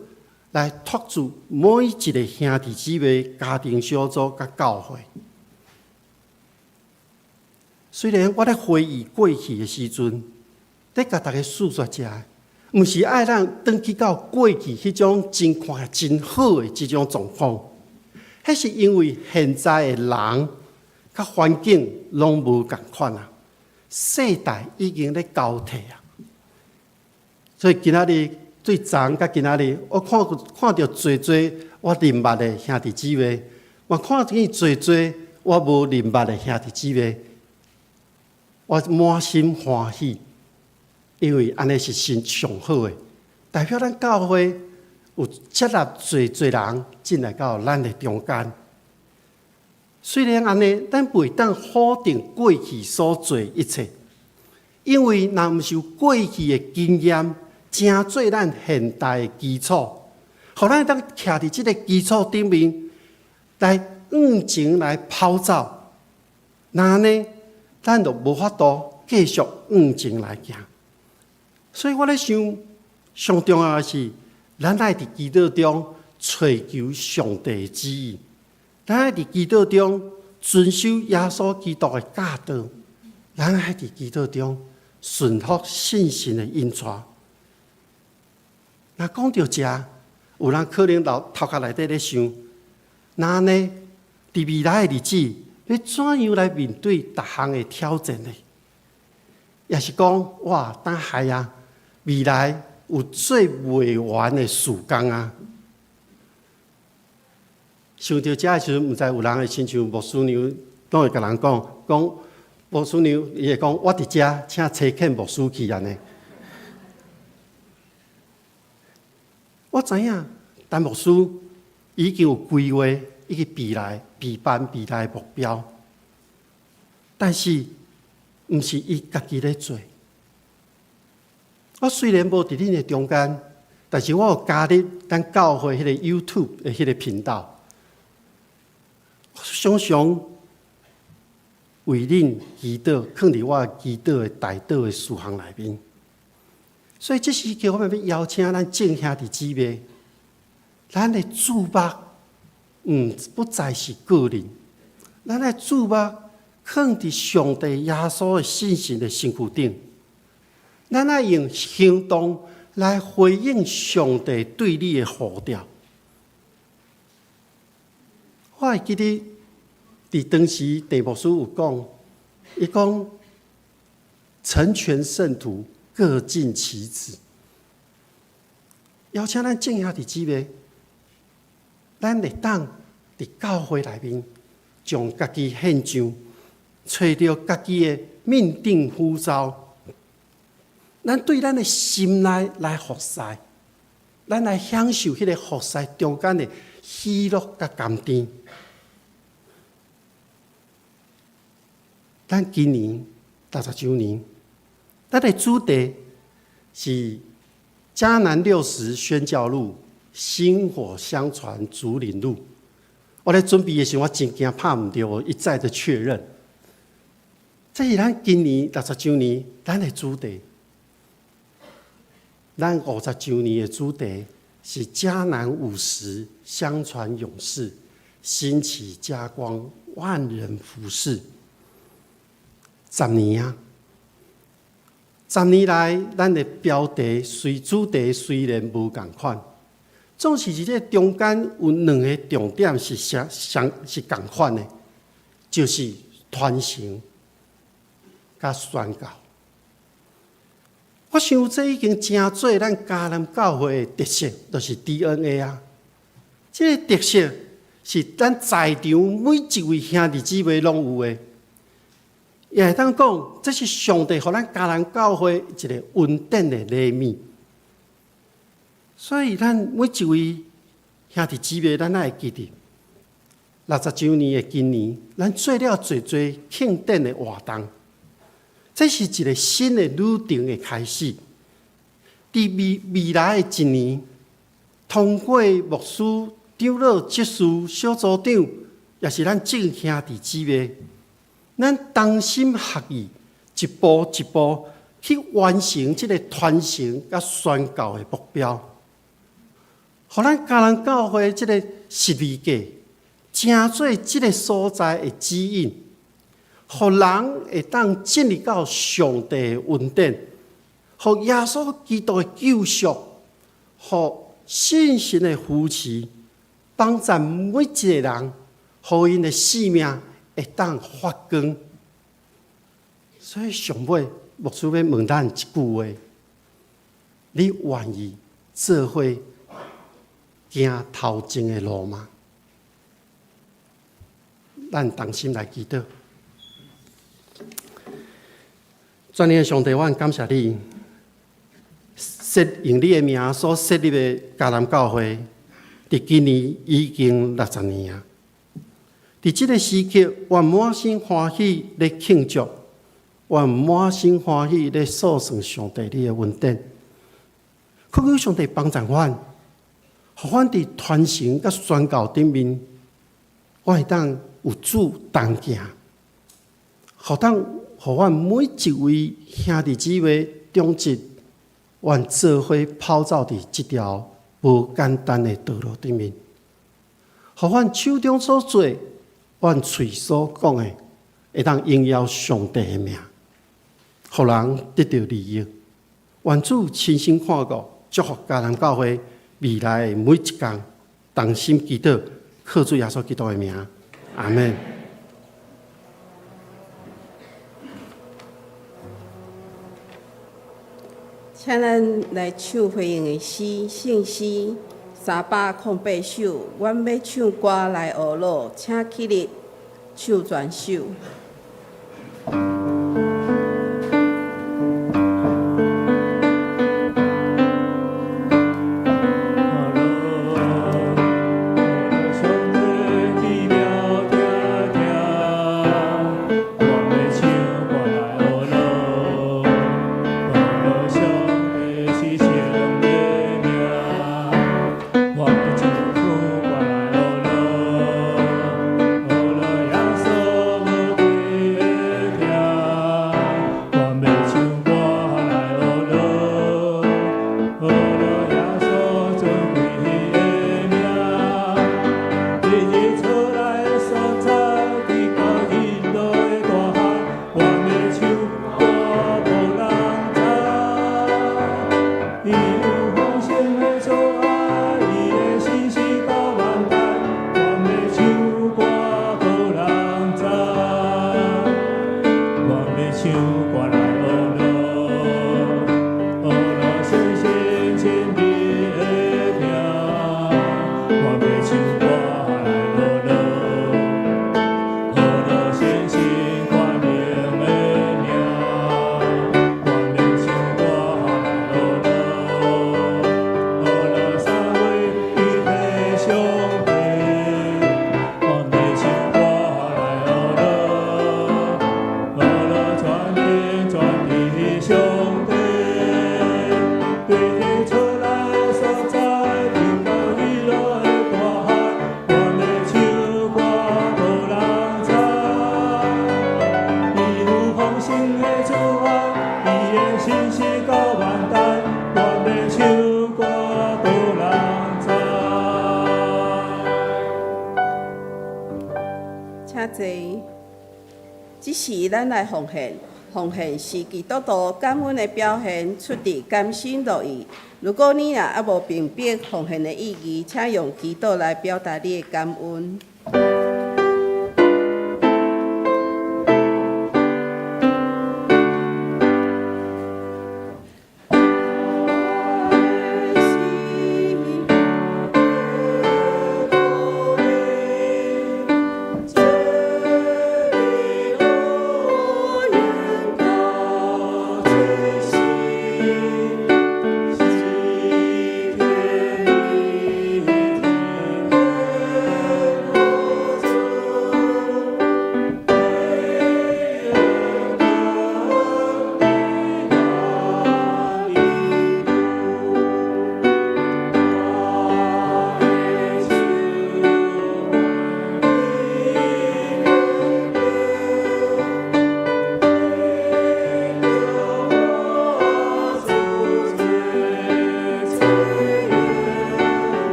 來托住每一個兄弟姊妹、家庭小組佮教會。雖然我咧回憶過去的時陣，咧共大家訴說這，毋是愛咱轉去到過去彼種真看真好的這種狀況，彼是因為現在的人佮環境攏無仝款啊，世代已經咧交替啊。所以今仔日對昨佮今仔日，我看看著濟濟我認捌的兄弟姊妹，我看見濟濟我無認捌的兄弟姊妹，我滿心歡喜，因為按呢是上上好的，代表咱教會有接納濟濟人進來到咱的中間。雖然按呢，咱袂當否定過去所做一切，因為若毋是有過去的經驗，成做咱現代的基礎，予咱當徛佇這個基礎頂面來向前來跑走，若按呢，咱就無法度繼續向前來行。所以我咧想，上重要的是，咱愛佇祈禱中揣求上帝的旨意，咱愛佇祈禱中遵守耶穌基督的教導，咱愛佇祈禱中順服聖神的引帶。若講到遮，有人可能頭頭殼內底咧想，若按呢，佇未來的日子，欲怎樣來面對逐項的挑戰呢？抑是講，哇，等下啊，未來有做袂完的事工啊！想著這的時陣，毋知有人會親像牧師娘，攏會共人講，講牧師娘，伊會講我佇遮，請差遣牧師去按呢。我知影，陳牧師已經有規劃，以及未來備辦未來的目標，但是毋是伊家己咧做。我雖然無佇恁的中間，但是我有加入咱教會彼个 YouTube 的彼个頻道。常常為恁祈禱，囥佇我祈禱的代禱的事項內面。所以這時刻，我欲邀請咱眾兄弟姊妹，咱的注目，毋不再是個人，咱的注目囥佇上帝耶穌的信心的身軀頂。咱愛用行動來回應上帝對你的呼召。我會記得佇當時鄭牧師有講，伊講成全聖徒，各盡其職。邀請咱眾兄弟姊妹，咱會當佇教會內面將家己獻上，揣著家己的命定呼召。咱對咱的心內來服侍，咱來享受彼个服侍中間的喜樂佮甘甜。咱今年60週年，咱的主題是迦南六十宣教路，薪火相傳主領路。我咧準備的時陣，我真驚拍毋著，我一再的確認。這是咱今年六十週年咱的主題。咱50週年的主題是迦南50相傳勇士，興起加光，萬人服侍。十年啊，十年來，咱的標題雖主題雖然無仝款，總是佇這中間有兩个重點是相相是仝款的，就是傳承佮宣教。我想這已經成做咱迦南教會的特色，就是 DNA 啊。這个特色是咱在場每一位兄弟姊妹攏有的，也會當講，這是上帝予咱迦南教會一个恩典的禮物。所以，咱每一位兄弟姊妹，咱愛會記得六十週年的今年，咱做了濟濟慶典的活動。這是一个新的旅程的開始。佇未來的一年，通過牧師、長老、執事、小組長，也是咱眾兄弟姊妹，咱同心合意，一步一步去完成這个傳承佮宣教的目標，予咱迦南教會這个十字架，成做這个所在的指引。予人會當進入到上帝的恩典，予耶穌基督的救贖，予信心的扶持，幫助每一个人，予𪜶的生命會當發光。所以上尾牧師欲問咱一句話：你願意做伙行頭前的路嗎？咱同心來祈禱。全能的上帝，我感謝你，設用你的名所設立的迦南教會，佇今年已經六十年啊！佇這个時刻，我滿心歡喜咧慶祝，我滿心歡喜咧訴算上帝你的恩典。懇求上帝幫助阮，予阮佇傳承佮宣教頂面，我會當有主同行，予當。予阮每一位兄弟姊妹長執，阮做伙跑走佇這條無簡單的道路頂面。予阮手中所做，阮喙所講的，會當榮耀上帝的名，予人得著利益。願主親身看顧，祝福迦南教會未來的每一工，同心祈禱，靠主耶穌基督的名，阿們。請咱來唱回應的詩，聖詩308首。阮欲唱歌來呵咾，請起立唱全首。請坐。這時咱來奉獻，奉獻是基督徒感恩的表現，出自甘心樂意。如果你若猶無明白奉獻的意義，請用祈禱來表達你的感恩。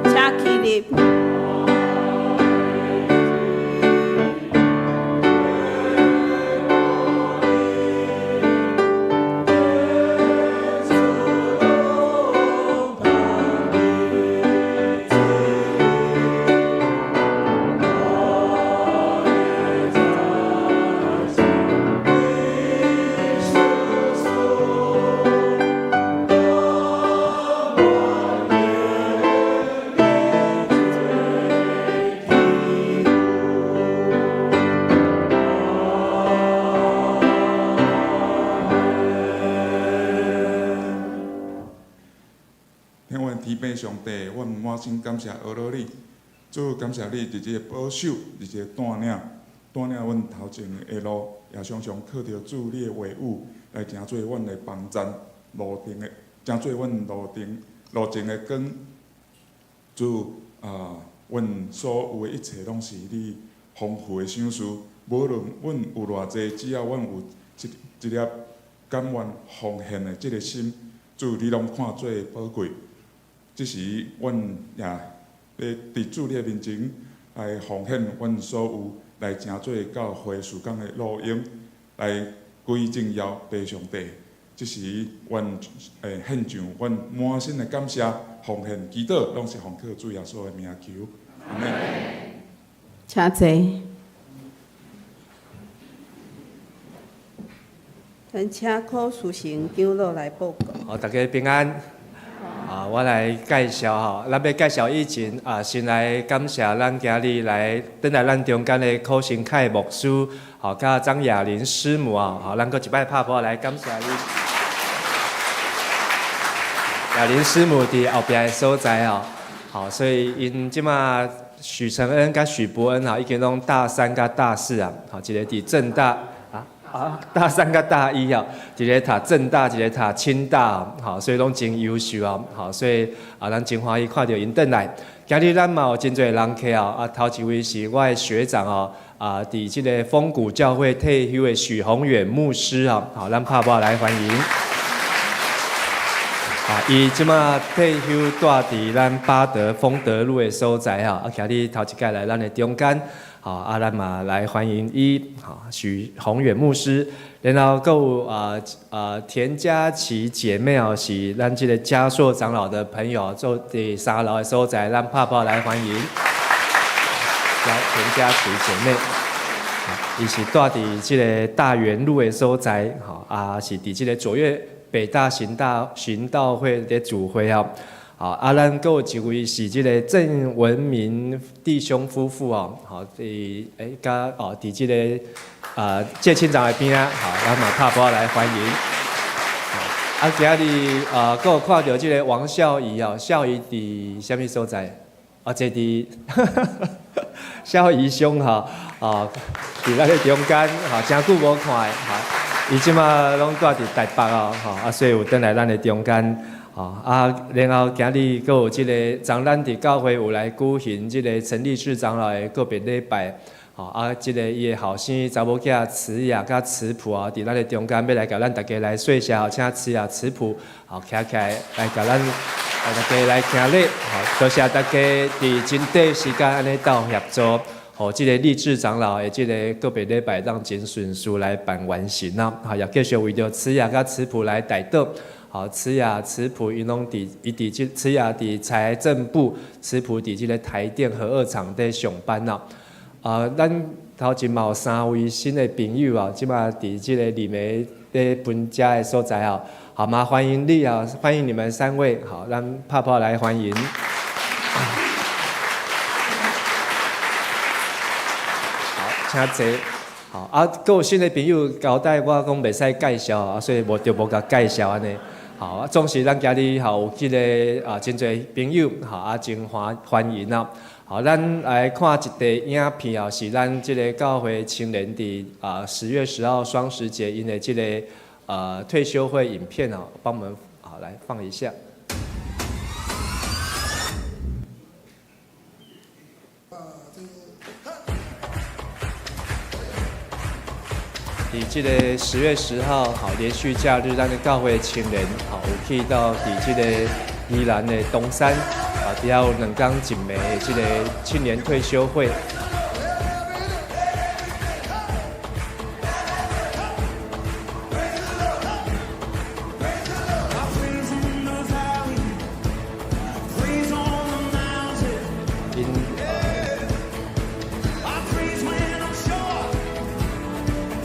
請起立。天父天父上帝，阮滿心感謝呵咾你，主感謝你佇這个保守，佇這个帶領，帶領阮頭前的路，也常常靠著主你的話語來成做阮的幫贊，路程的，成做阮路程路程的光。主啊，阮所有的一切攏是你豐富的賞賜，無論阮有偌濟，只要阮有一一粒甘願奉獻的這个心，主你攏看做寶貴。這時，阮也欲佇主你的面前來奉獻阮所有，來成做教會事工的路用，來歸榮耀父上帝。這時，阮會獻上阮滿心的感謝，奉獻祈禱，攏是奉靠主耶穌的名求。阿們。請坐。咱請柯書成長老來報告。好，大家平安。啊，我來介紹吼，咱欲介紹以前啊，先來感謝咱今日來轉來咱中間的柯新凱牧師，吼，佮張雅玲師母啊，吼，咱閣一擺拍噗來感謝伊。雅玲師母佇後壁的所在吼，好，所以𪜶這馬許承恩佮許伯恩吼，已經攏大三佮大四啊，吼，一个佇政大。啊，大三佮大一哦，一个讀政大，一個讀清大，吼，所以攏真優秀哦，吼，所以啊，咱真歡喜看著𪜶轉來。今日咱嘛有真濟人客哦，啊，頭一位是我的學長哦，啊，佇這個豐谷教會退休的許宏遠牧師哦，好，咱拍噗來歡迎。啊，伊這馬退休蹛佇咱八德豐德路的所在吼，啊，今日頭一擺來咱的中間。好，啊，咱嘛來歡迎伊，好，許宏遠牧師，然後閣有啊田佳琪姐妹哦，是咱這個嘉碩長老的朋友，坐佇三樓的所在，咱拍噗來歡迎。田佳琪姐妹，伊是蹛佇這個大園路的所在，吼，啊，是佇這個卓越北大行大行道會的主會哦。好，啊，咱閣有一位是這個鄭文明弟兄夫婦哦，好，佇欸，佮哦，佇這個啊謝清長的邊仔，好，咱嘛拍噗來歡迎。啊，今日啊，閣有看著這個王孝儀哦，孝儀佇啥物所在？啊，坐佇孝儀兄吼，哦，佇咱个中間，吼，誠久無看的，吼，伊這馬攏蹛佇台北哦，吼，啊，所以有轉來咱的中間。吼啊，然後今日閣有這個，昨咱佇教會有來舉行這個陳立志長老的告別禮拜，吼啊，這個伊的後生查某囝慈雅佮慈普啊，佇咱的中間欲來共咱大家來說謝，請慈雅、慈普，吼徛起來來共咱大家來行禮，吼，多謝大家佇真短時間按呢鬥協助，予這個立志長老的這個告別禮拜當真順遂來辦完成啊，吼，也繼續為著慈雅佮慈普來代禱。好，慈雅、慈普，𪜶攏佇伊佇這慈雅佇財政部，慈普佇這個台電核二廠佇上班啊。啊，咱頭前嘛有三位新的朋友啊，這馬佇這個裡面佇分家的所在啊，好嗎？歡迎你啊，歡迎你們三位，好，咱拍噗來歡迎。好，請坐。好，啊，閣有新的朋友交代我講袂使介紹啊，所以無就無共介紹按呢。好，啊，總是咱今日吼有這个啊真濟朋友，吼啊真歡歡迎啊。好，咱來看一塊影片哦，是咱這个教會青年佇啊10月10號雙十節𪜶的這个退休會影片哦，幫我們好來放一下。佇這个10月10號，好連續假日，咱的教會青年，好有去到佇這個宜蘭的東山，啊，佇遐有兩工一暝的這個青年退休會。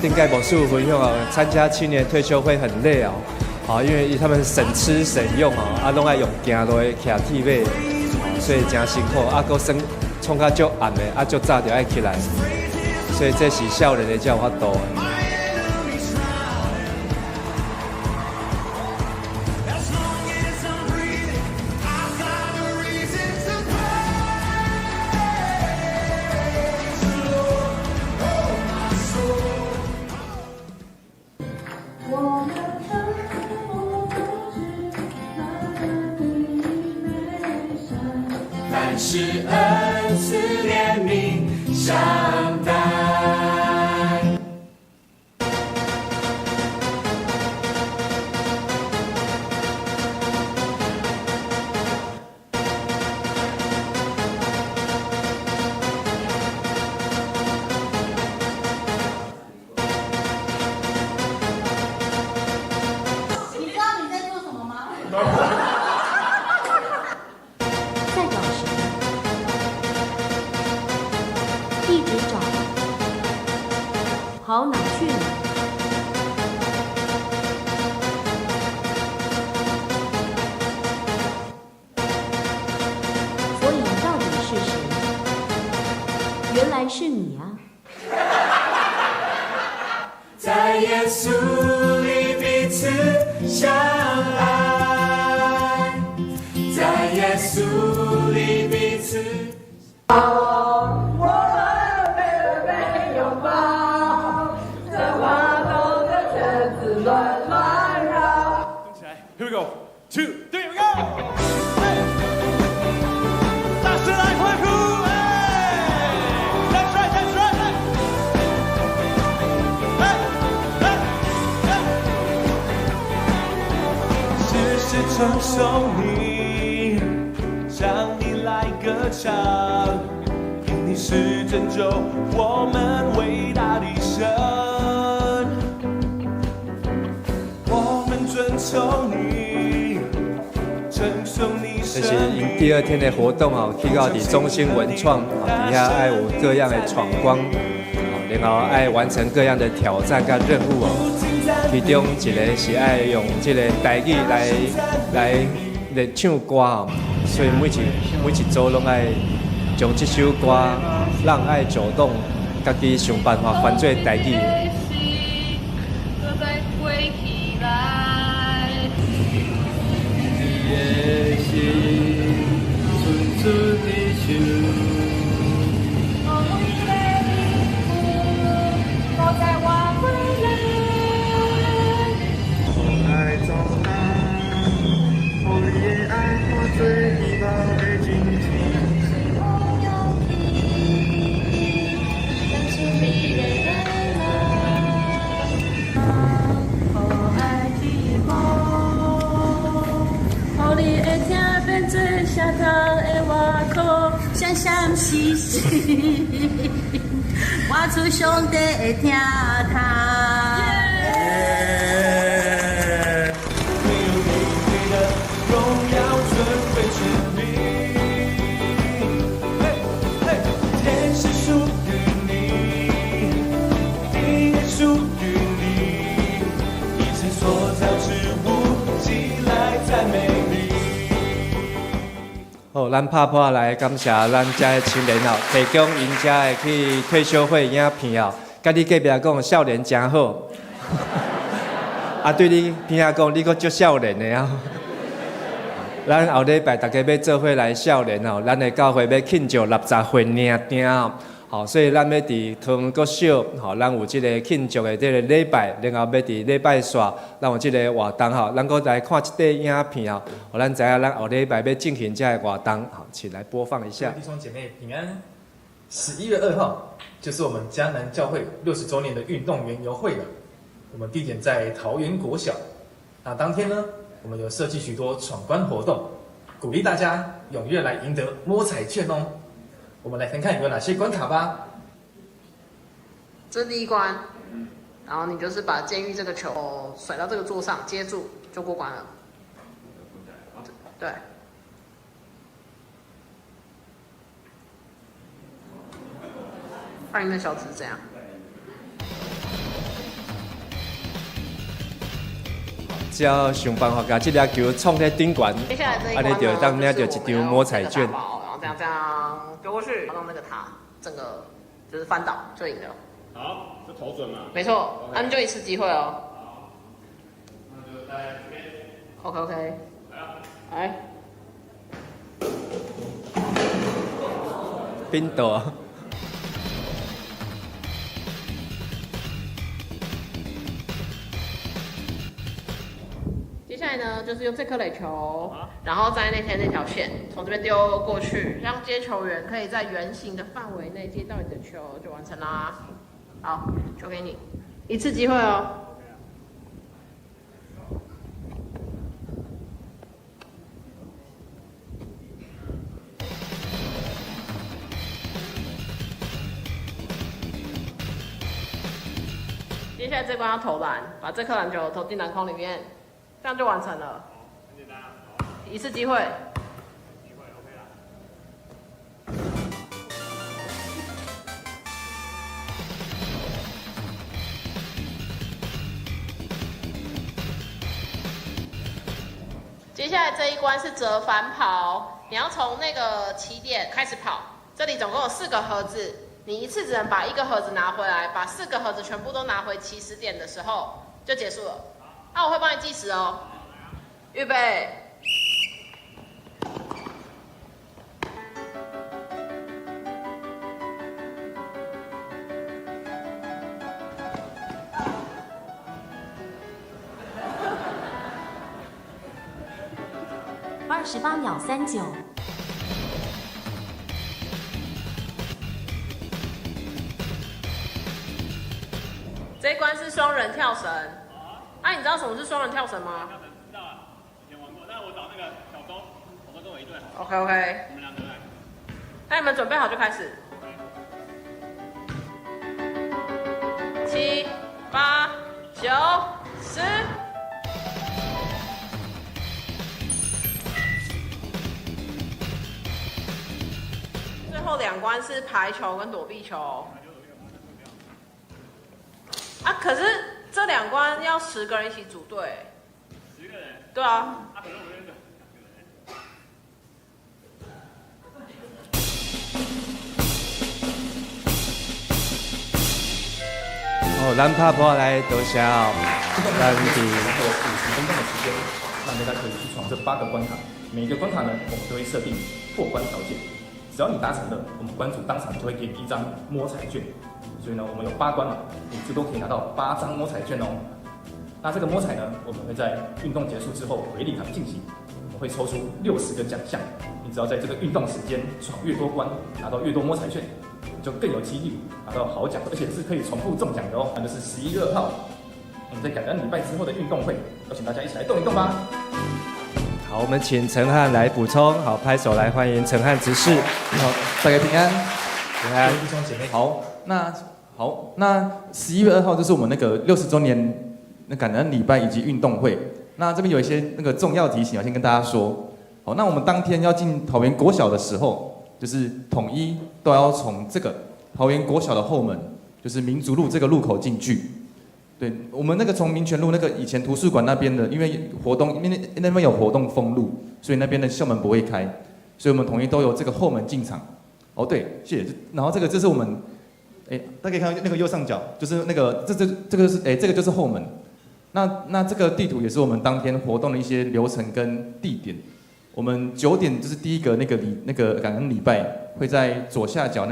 頂擺牧師有分享哦，參加青年退休會很累哦，好，因為他們省吃省用哦，啊，攏愛用行路的騎鐵馬，所以誠辛苦，啊，閣耍創較足暗的，啊，足早就愛起來，所以這是少年的才有法度。是恩慈怜悯相待。你知道你在做什么吗？在找谁？一直找，跑哪去了？所以你到底是谁？原来是你啊！在耶稣里彼此相爱，在耶稣里彼此。我们背对背拥抱，在滑动的圈子乱乱绕。起来，Here we go, two, three, we go！大声来欢呼！哎，That's right, that's right！哎哎哎！时时称颂你，向你来歌唱，因你是拯救我们伟大的神。我們尊崇你，稱頌你這是𪜶第二天的活動哦，去到佇中興文創，佇遐愛有各樣的闖關，然後愛完成各樣的挑戰佮任務哦。其中一個是愛用這個台語來唱歌哦，所以每一組攏愛將這首歌《讓愛走動》家己想辦法翻做台語。再起來。你的心，純純的手。我的靈魂，不再挽回來。愛走廊，予你的愛化做希望的真情。我勇氣，相信你的愛予愛起風，予你的疼變做石頭的外殼，閃閃爍爍，活出上帝的疼痛。唯有你配得榮耀尊貴權柄。嘿，嘿，天是屬於你，地也屬於你，一切所造之物，齊來讚美你。好，咱拍破來感謝咱遮的青年哦，提供𪜶遮的去退修會影片哦。佮你隔壁講少年誠好，啊對你邊仔講你閣足少年的啊。咱後禮拜大家欲做伙來少年哦，咱的教會欲慶祝60歲爾定哦。好，所以咱欲佇桃園國小，吼，咱有這個慶祝的這個禮拜，然後欲佇禮拜紲，咱有這個活動吼，咱閣來看這塊影片吼，予咱知影咱後禮拜欲進行這個活動，好，請來播放一下。弟兄姐妹平安。11月2號就是我們迦南教會60週年的運動園遊會了。我們地點在桃園國小。那當天呢，我們有設計許多闖關活動，鼓勵大家踴躍來贏得摸彩券哦。我們來看看有哪些關卡吧。這是第一關，然後你就是把監獄這個球甩到這個桌上，接住就過關了。對。發音的小指是這樣。只要想辦法共這粒球創佇頂懸，接下來這一按呢關就會當呢，領著就是我一張摸們要彩券。然後這樣這樣丟過去，讓那個塔整個就是翻倒就贏了。好，就投準嘛。沒錯，那你就一次機會哦。好，那就在這邊。 OK OK。來。邊度？接下下來呢，就是用這顆壘球，然後在那天那條線從這邊丟過去，讓接球員可以在圓形的範圍內接到你的球，就完成啦。好，球給你，一次機會哦。接下來這關要投籃，把這顆籃球投進籃筐裡面，這樣就完成了。很簡單啊，一次機會。機會 OK 啦。接下來這一關是折返跑，你要從那個起點開始跑。這裡總共有四個盒子，你一次只能把一個盒子拿回來，把四個盒子全部都拿回起始點的時候就結束了。那我會幫你計時哦。預備。 28秒39。這一關是雙人跳繩。啊，你知道什麼是雙人跳繩嗎？知道啊，以前玩過。那我找那個小周，小周跟我一隊。 OK OK。我們兩個來。那你們準備好就開始。7、8、9、10。最後兩關是排球跟躲避球。啊，可是這兩關要10個人一起組隊。10個人？對啊。啊，可是我們這兩個人。哦，咱拍破來多謝哦，咱有50分鐘的時間，讓大家可以去闖這8個關卡。每一個關卡呢，我們都會設定破關條件，只要你達成了，我們關主當場就會給你一張摸彩券。所以呢，我們有8關嘛，你最多可以拿到8張摸彩券哦。那這個摸彩呢，我們會在運動結束之後回禮堂進行，我們會抽出60個獎項。你只要在這個運動時間闖越多關，拿到越多摸彩券，就更有幾率拿到好獎，而且是可以重複中獎的哦。那就是11月2號，我們在感恩禮拜之後的運動會，邀請大家一起來動一動吧。好，我們請陳漢來補充。好，拍手來歡迎陳漢執事。好，大家平安，平安，弟兄姐妹好。那好，那11月2號就是我們那個60週年那感恩禮拜以及運動會。那這邊有一些那個重要提醒，要先跟大家說。好，那我們當天要進桃園國小的時候，就是統一都要從這個桃園國小的後門，就是民族路這個路口進去。對，我們那個從民權路那個以前圖書館那邊的，因為活動，因為那邊有活動封路，所以那邊的校門不會開，所以我們統一都由這個後門進場。哦，對，謝謝。然後這個這是我們，哎，大家可以看到那個右上角，就是那個這個是哎，這個就是後門。那這個地圖也是我們當天活動的一些流程跟地點。我們9點就是第一個那個感恩禮拜會在左下角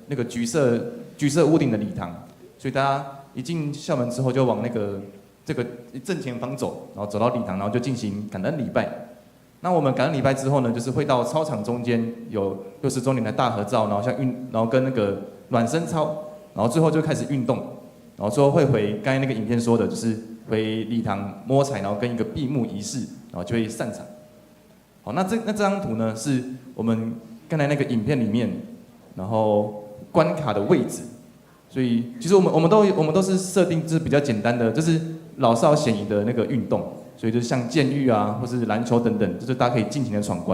那個橘色屋頂的禮堂，所以大家一進校門之後就往那個這個正前方走，然後走到禮堂，然後就進行感恩禮拜。那我們感恩禮拜之後呢，就是會到操場中間有60週年的大合照，然後像然後跟那個暖身操，然後最後就開始運動，然後最後會回剛才那個影片說的，就是回禮堂摸彩，然後跟一個閉幕儀式，然後就會散場。好，那這張圖呢，是我們剛才那個影片裡面，然後關卡的位置。所以其實我們都是設定就是比較簡單的，就是老少咸宜的那個運動，所以就像劍玉啊，或是籃球等等，就是大家可以盡情的闖關。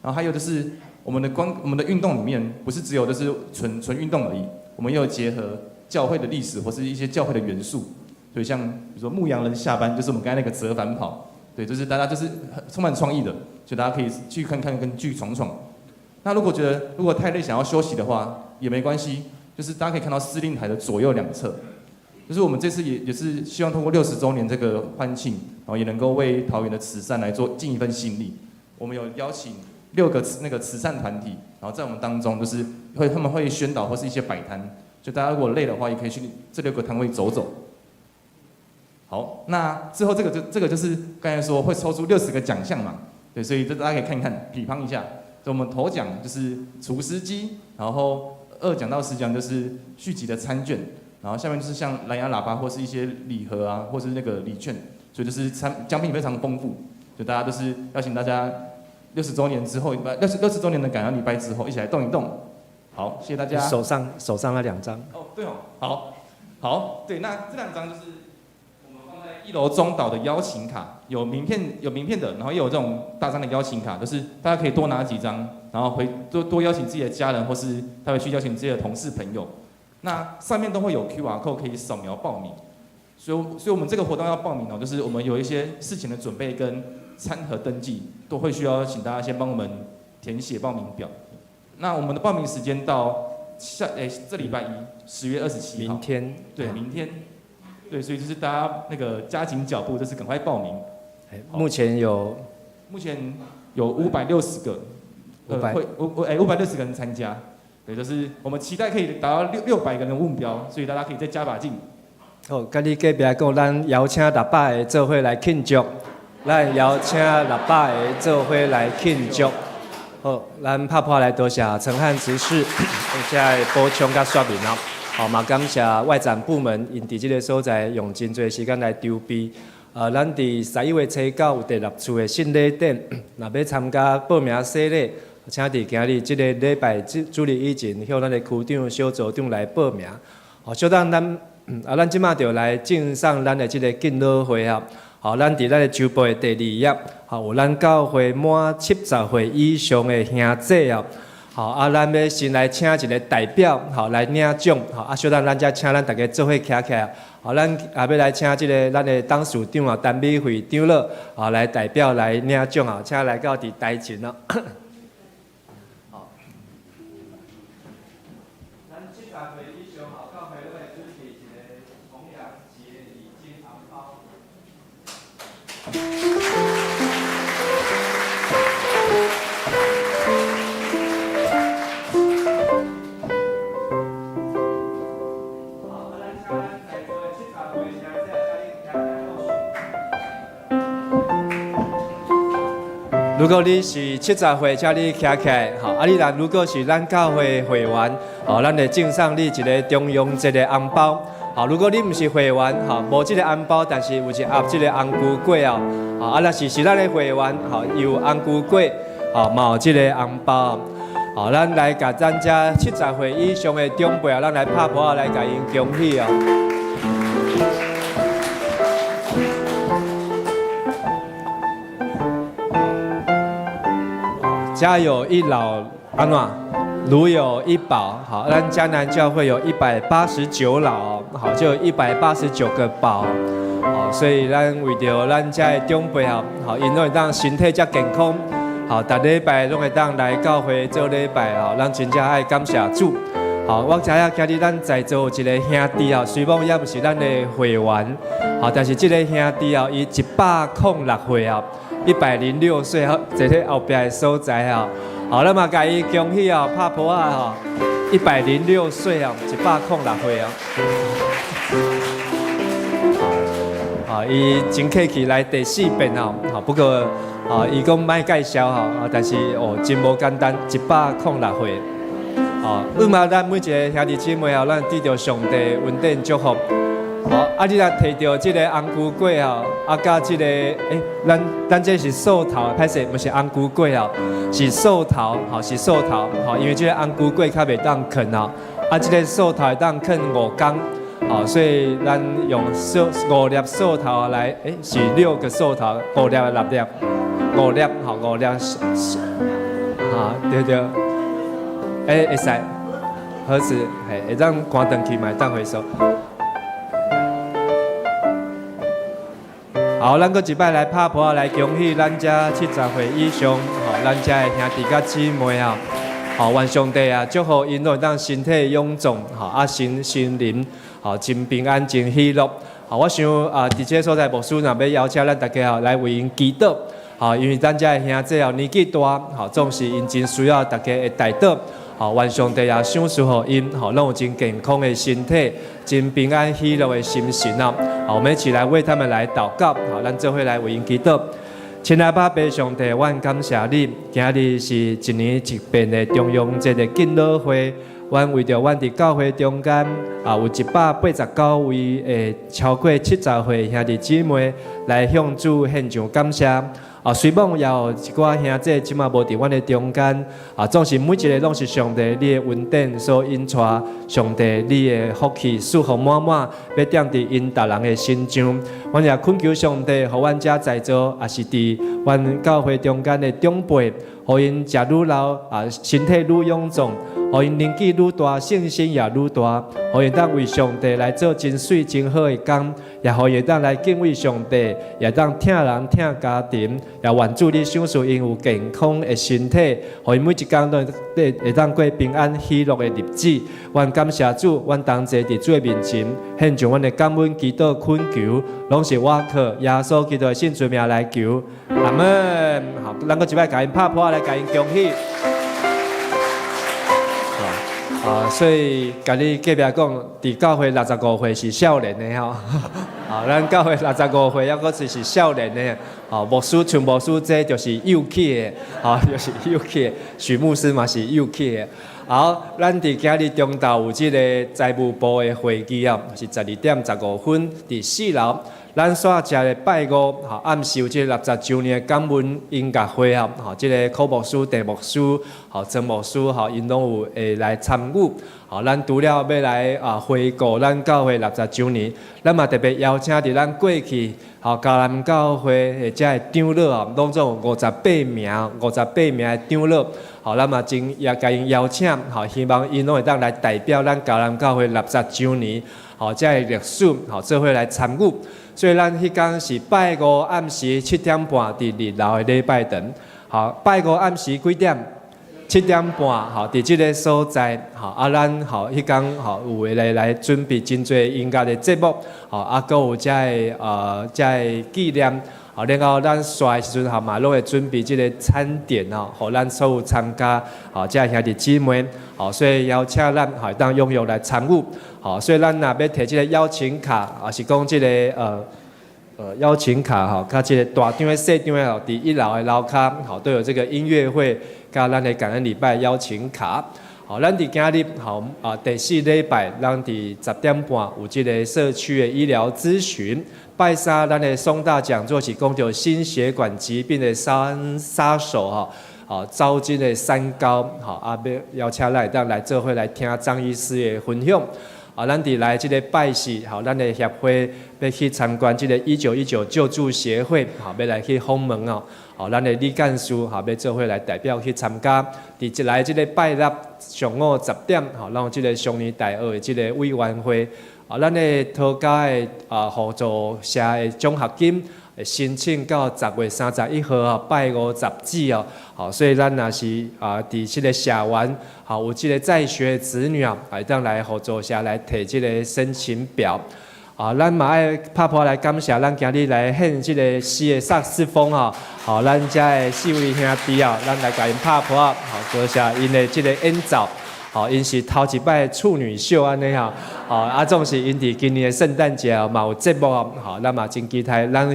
然後還有就是我們的運動裡面，不是只有就是純純運動而已，我們也有結合教會的歷史或是一些教會的元素。所以像比如說牧羊人下班，就是我們剛才那個折返跑，對，就是大家就是很充滿創意的，所以大家可以去看看跟去闖闖。那如果覺得如果太累想要休息的話，也沒關係。就是大家可以看到司令台的左右兩側，就是我們這次也是希望通過60週年這個歡慶，然後也能夠為桃園的慈善來做盡一份心力。我們有邀請6個那個慈善團體，然後在我們當中就是他們會宣導或是一些擺攤，所以大家如果累的話，也可以去這6個攤位走走。好，那之后這個就是剛才說會抽出60個獎項嘛，對，所以這大家可以看一看，比方一下，就我們頭獎就是除濕機，然後2獎到10獎就是續集的餐券，然後下面就是像藍牙喇叭或是一些禮盒啊，或是那個禮券，所以就是餐獎品非常豐富，就大家都是邀請大家六十週年之後，六十週年的感恩禮拜之後，一起來動一動。好，謝謝大家。手上那兩張。哦，對哦，好，好，對，那這兩張就是我們放在一樓中島的邀請卡，有名片有名片的，然後也有這種大張的邀請卡，就是大家可以多拿幾張，然後回多多邀請自己的家人，或是他會去邀請自己的同事朋友。那上面都會有 QR code 可以掃描報名，所以我們這個活動要報名哦，就是我們有一些事前的準備跟餐盒登記，都會需要請大家先幫我們填寫報名表。那我們的報名時間到下這禮拜一，10月27號。明天。對，明天。對，所以就是大家那個加緊腳步，就是趕快報名。目前有。目前有560個，會五哎560個人參加。對，就是我們期待可以達到六百個人的目標，所以大家可以再加把勁。好，佮你隔壁講，咱邀請600個做伙來慶祝，咱邀請600個做伙來慶祝。好，咱拍破來多謝陳漢執事，遮的補充佮說明哦。好，嘛感謝外展部門，𪜶佇這個所在用真濟時間來籌備。咱佇11月初9有第六次的聖禮典，若欲參加報名洗禮，請佇今日這個禮拜主日以前，向咱的區長、小組長來報名。好，小等咱，啊，咱這馬就來進上咱的這個敬老會啊。好，咱佇咱的周報的第二頁，好，有咱教會滿70歲以上的兄姊哦。好，啊，咱欲先來請一個代表，好，來領獎。好，啊，小等咱才請咱大家做伙徛起來。好，咱也欲來請這個咱的董事長啊，陳美惠長老，好，來代表來領獎啊，請來到佇台前哦。好，咱70歲以上，吼，教會攏會準備一個重陽節禮金紅包。如果你是70歲，請你徛起來，吼！啊，你若如果是咱教會會員，吼，咱會贈送你一個重陽節的紅包。好，如果你毋是會員，吼，無這個紅包，但是有一盒這個紅龜粿哦。好，啊，若是咱的會員，吼，有紅龜粿，吼，嘛有這個紅包。好，咱來共咱遮70歲以上的長輩啊，咱來拍噗仔來共𪜶恭喜哦。家有一老，按怎？如有一寶。好，咱迦南教會有189老，好，就有189個寶。好，所以咱為著咱遮的長輩吼，好，𪜶攏會當身體遮健康，好，逐禮拜攏會當來教會做禮拜吼，咱真正愛感謝主。好，我知影今日咱在座有一個兄弟哦，雖罔猶毋是咱的會員，好，但是這個兄弟哦，伊106歲哦，106歲，坐佇後壁的所在哦，好，咱嘛共伊恭喜哦，拍噗仔吼，一百零六歲哦，106歲哦。啊，伊真客氣來第四遍哦，好，不過啊，伊講莫介紹吼，啊，但是哦，真無簡單，一百零六歲。哦，盼望咱每一個兄弟姊妹哦，咱得著上帝恩典祝福。好，啊，你若提著這個紅龜粿哦，啊，佮這個，咱這是素頭，歹勢，毋是紅龜粿哦，是素頭，吼，是素頭，吼，因為這個紅龜粿較袂當囥哦，啊，這個素頭會當囥5工，吼，所以咱用素五粒素頭來，是六個素頭，五粒六粒，五粒，吼，五粒，啊，對對。會使，盒子，嘿，會當關轉去嘛，會當回收。好，咱閣一擺來拍噗仔來恭喜咱遮70歲以上，吼，咱遮的兄弟佮姊妹啊，吼，願上帝啊祝福𪜶攏會當身體勇壯，吼，啊身心靈，吼，真平安，真喜樂。好，我想啊，佇這個所在牧師若欲邀請咱大家吼來為𪜶祈禱，吼，因為咱遮的兄弟哦年紀大，吼，總是𪜶真需要大家的代禱。吼，願上帝也賞賜予𪜶，吼，攏有真健康的身體，真平安喜樂的心神啊！好，我們一起來為他們來禱告，好，咱做伙來為𪜶祈禱。親愛的爸上帝，阮感謝你，今日是一年一遍的重陽節的敬老會。阮為著阮佇教會中間啊，有189位的超過70歲兄弟姊妹來向主獻上感謝。啊，雖罔也有一寡兄弟這馬無佇阮的中間，啊，總是每一个攏是上帝你的恩典所引帶，上帝你的福氣賜福滿滿，欲踮佇𪜶逐人的身上。阮也懇求上帝，予阮遮在座，也是佇阮教會中間的長輩，予𪜶食愈老啊，身體愈勇壯，予𪜶年紀愈大，信心也愈大，予𪜶當為上帝來做真媠真好的工，也予𪜶當來敬畏上帝，也當疼人疼家庭，也願主你賞賜𪜶有健康的身體，予𪜶每一工都會當過平安喜樂的日子。阮感謝主，阮同齊佇主的面前獻上阮的感恩祈禱懇求，攏是倚靠耶穌基督的聖尊名來求。阿門。好，咱閣一擺共𪜶拍噗仔來共𪜶恭喜。啊，所以共你隔壁講，佇教會65歲是少年的吼。啊，咱教會65歲，猶閣是少年的。啊，牧師像牧師這就是幼齒的，啊，就是幼齒的。許牧師嘛是幼齒的。好，咱佇今日中晝有這個財務部的會議啊，是12點15分佇四樓。咱煞食的拜五，吼暗時有這個60週年的感恩音樂會啊，吼，這个柯牧師、鄭牧師、吼曾牧師，吼𪜶攏有會來參與。吼，咱除了欲來啊回顧咱教會60週年，咱嘛特別邀請佇咱過去，吼迦南教會的遮的長老啊，攏總有五十八名、五十八名的長老，吼，咱嘛真也共𪜶邀請，吼，希望𪜶攏會當來代表咱迦南教會六十週年，吼，遮的歷史，吼，做伙來參與。所以咱彼工是拜五暗時7點半佇二樓的禮拜堂，好，拜五暗時幾點？七點半，吼，佇這个所在，吼，啊，咱吼彼工吼有會來準備真濟音樂的節目，吼，啊，閣有遮的紀念，吼，然後咱煞的時陣吼嘛攏會準備這个餐點哦，予咱所有參加，吼，遮兄弟姊妹，吼，所以邀請咱會當踴躍來參與，吼，所以咱若欲提這个邀請卡，抑是講這个邀請卡吼，佮這个大張的、細張的吼，佇一樓的樓跤吼，都有這個音樂會，佮咱的感恩禮拜邀請卡。好，咱佇今日吼啊第四禮拜，咱佇10點半有這个社區的醫療諮詢。拜三，咱的松大講座是講著心血管疾病的三殺手吼，好，糟金的三高，吼啊，欲邀請咱會當來做伙來聽張醫師的分享。啊，咱佇來這个拜四，吼，咱的協會欲去參觀這个1919救助協會，吼，欲來去訪問哦。吼，咱的李幹事，吼，欲做伙來代表去參加。佇來這个拜六上午10點，吼，咱有這个雙年大學的這个委員會。啊，咱的桃家的啊互助社的獎學金申請到10月31號啊，拜五截止哦。好，所以咱若是啊，佇這个社員，好有這个在學的子女啊，會當來互助社來提這个申請表。啊，咱嘛愛拍噗仔來感謝咱今日來獻這个詩的薩克斯風啊，好，咱遮的四位兄弟啊，咱來共𪜶拍噗仔，好，多謝𪜶的這个演奏。好，𪜶是頭一擺處女秀按呢吼，好，啊，總是𪜶佇今年的聖誕節嘛有節目吼，咱嘛真期待咱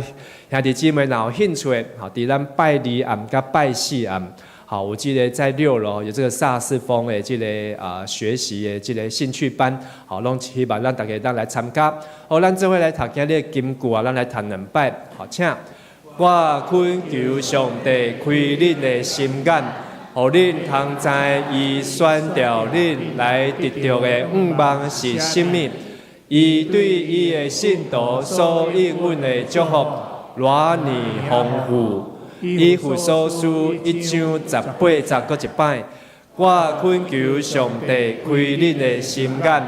兄弟姊妹若有興趣的，吼，佇咱拜二暗佮拜四暗，好，有這个在六樓有這个薩克斯風的這个啊學習的這个興趣班，好，攏希望咱逐家當來參加。好，咱做伙來讀今日的金句啊，咱來讀兩擺，好，請我懇求上帝開恁的心眼，予恁通知伊選召恁來得著的向望是啥物？伊對伊的聖徒所應允的祝福，偌爾豐富。以弗所書一章十八節閣一擺，我懇求上帝開恁的心眼，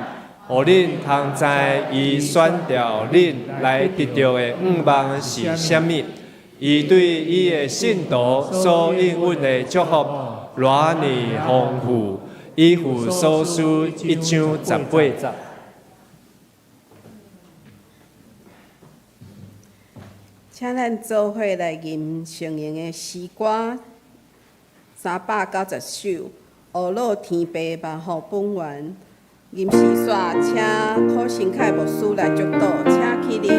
予恁通知伊選召恁來得著的向望是啥物？伊對伊的聖徒所應允的祝福，偌爾豐富。以弗所書一章十八節。請咱做伙來吟聖經的詩歌390首。呵咾天父嘛予本願。臨時煞請柯新凱牧師來祝禱，請起立。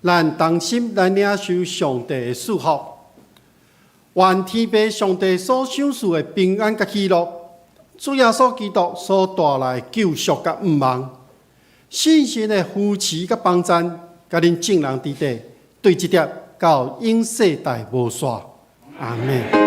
咱同心來領受上帝的祝福，願天父上帝所賞賜的平安佮喜樂，主耶穌基督所帶來的救贖佮盼望，聖神的扶持佮幫贊，佮恁眾人佇底，對這粒到永世代無煞。阿們。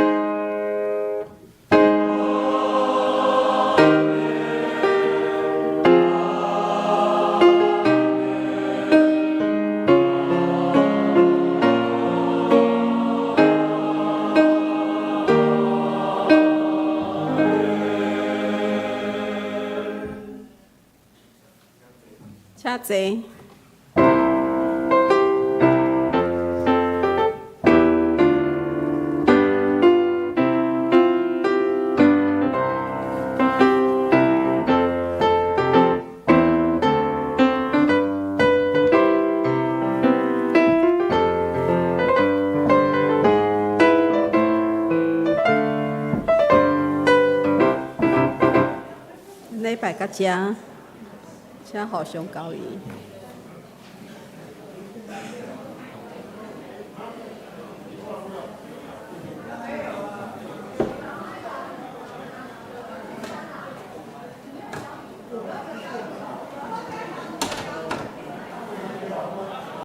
請坐。禮拜到這，請互相交易。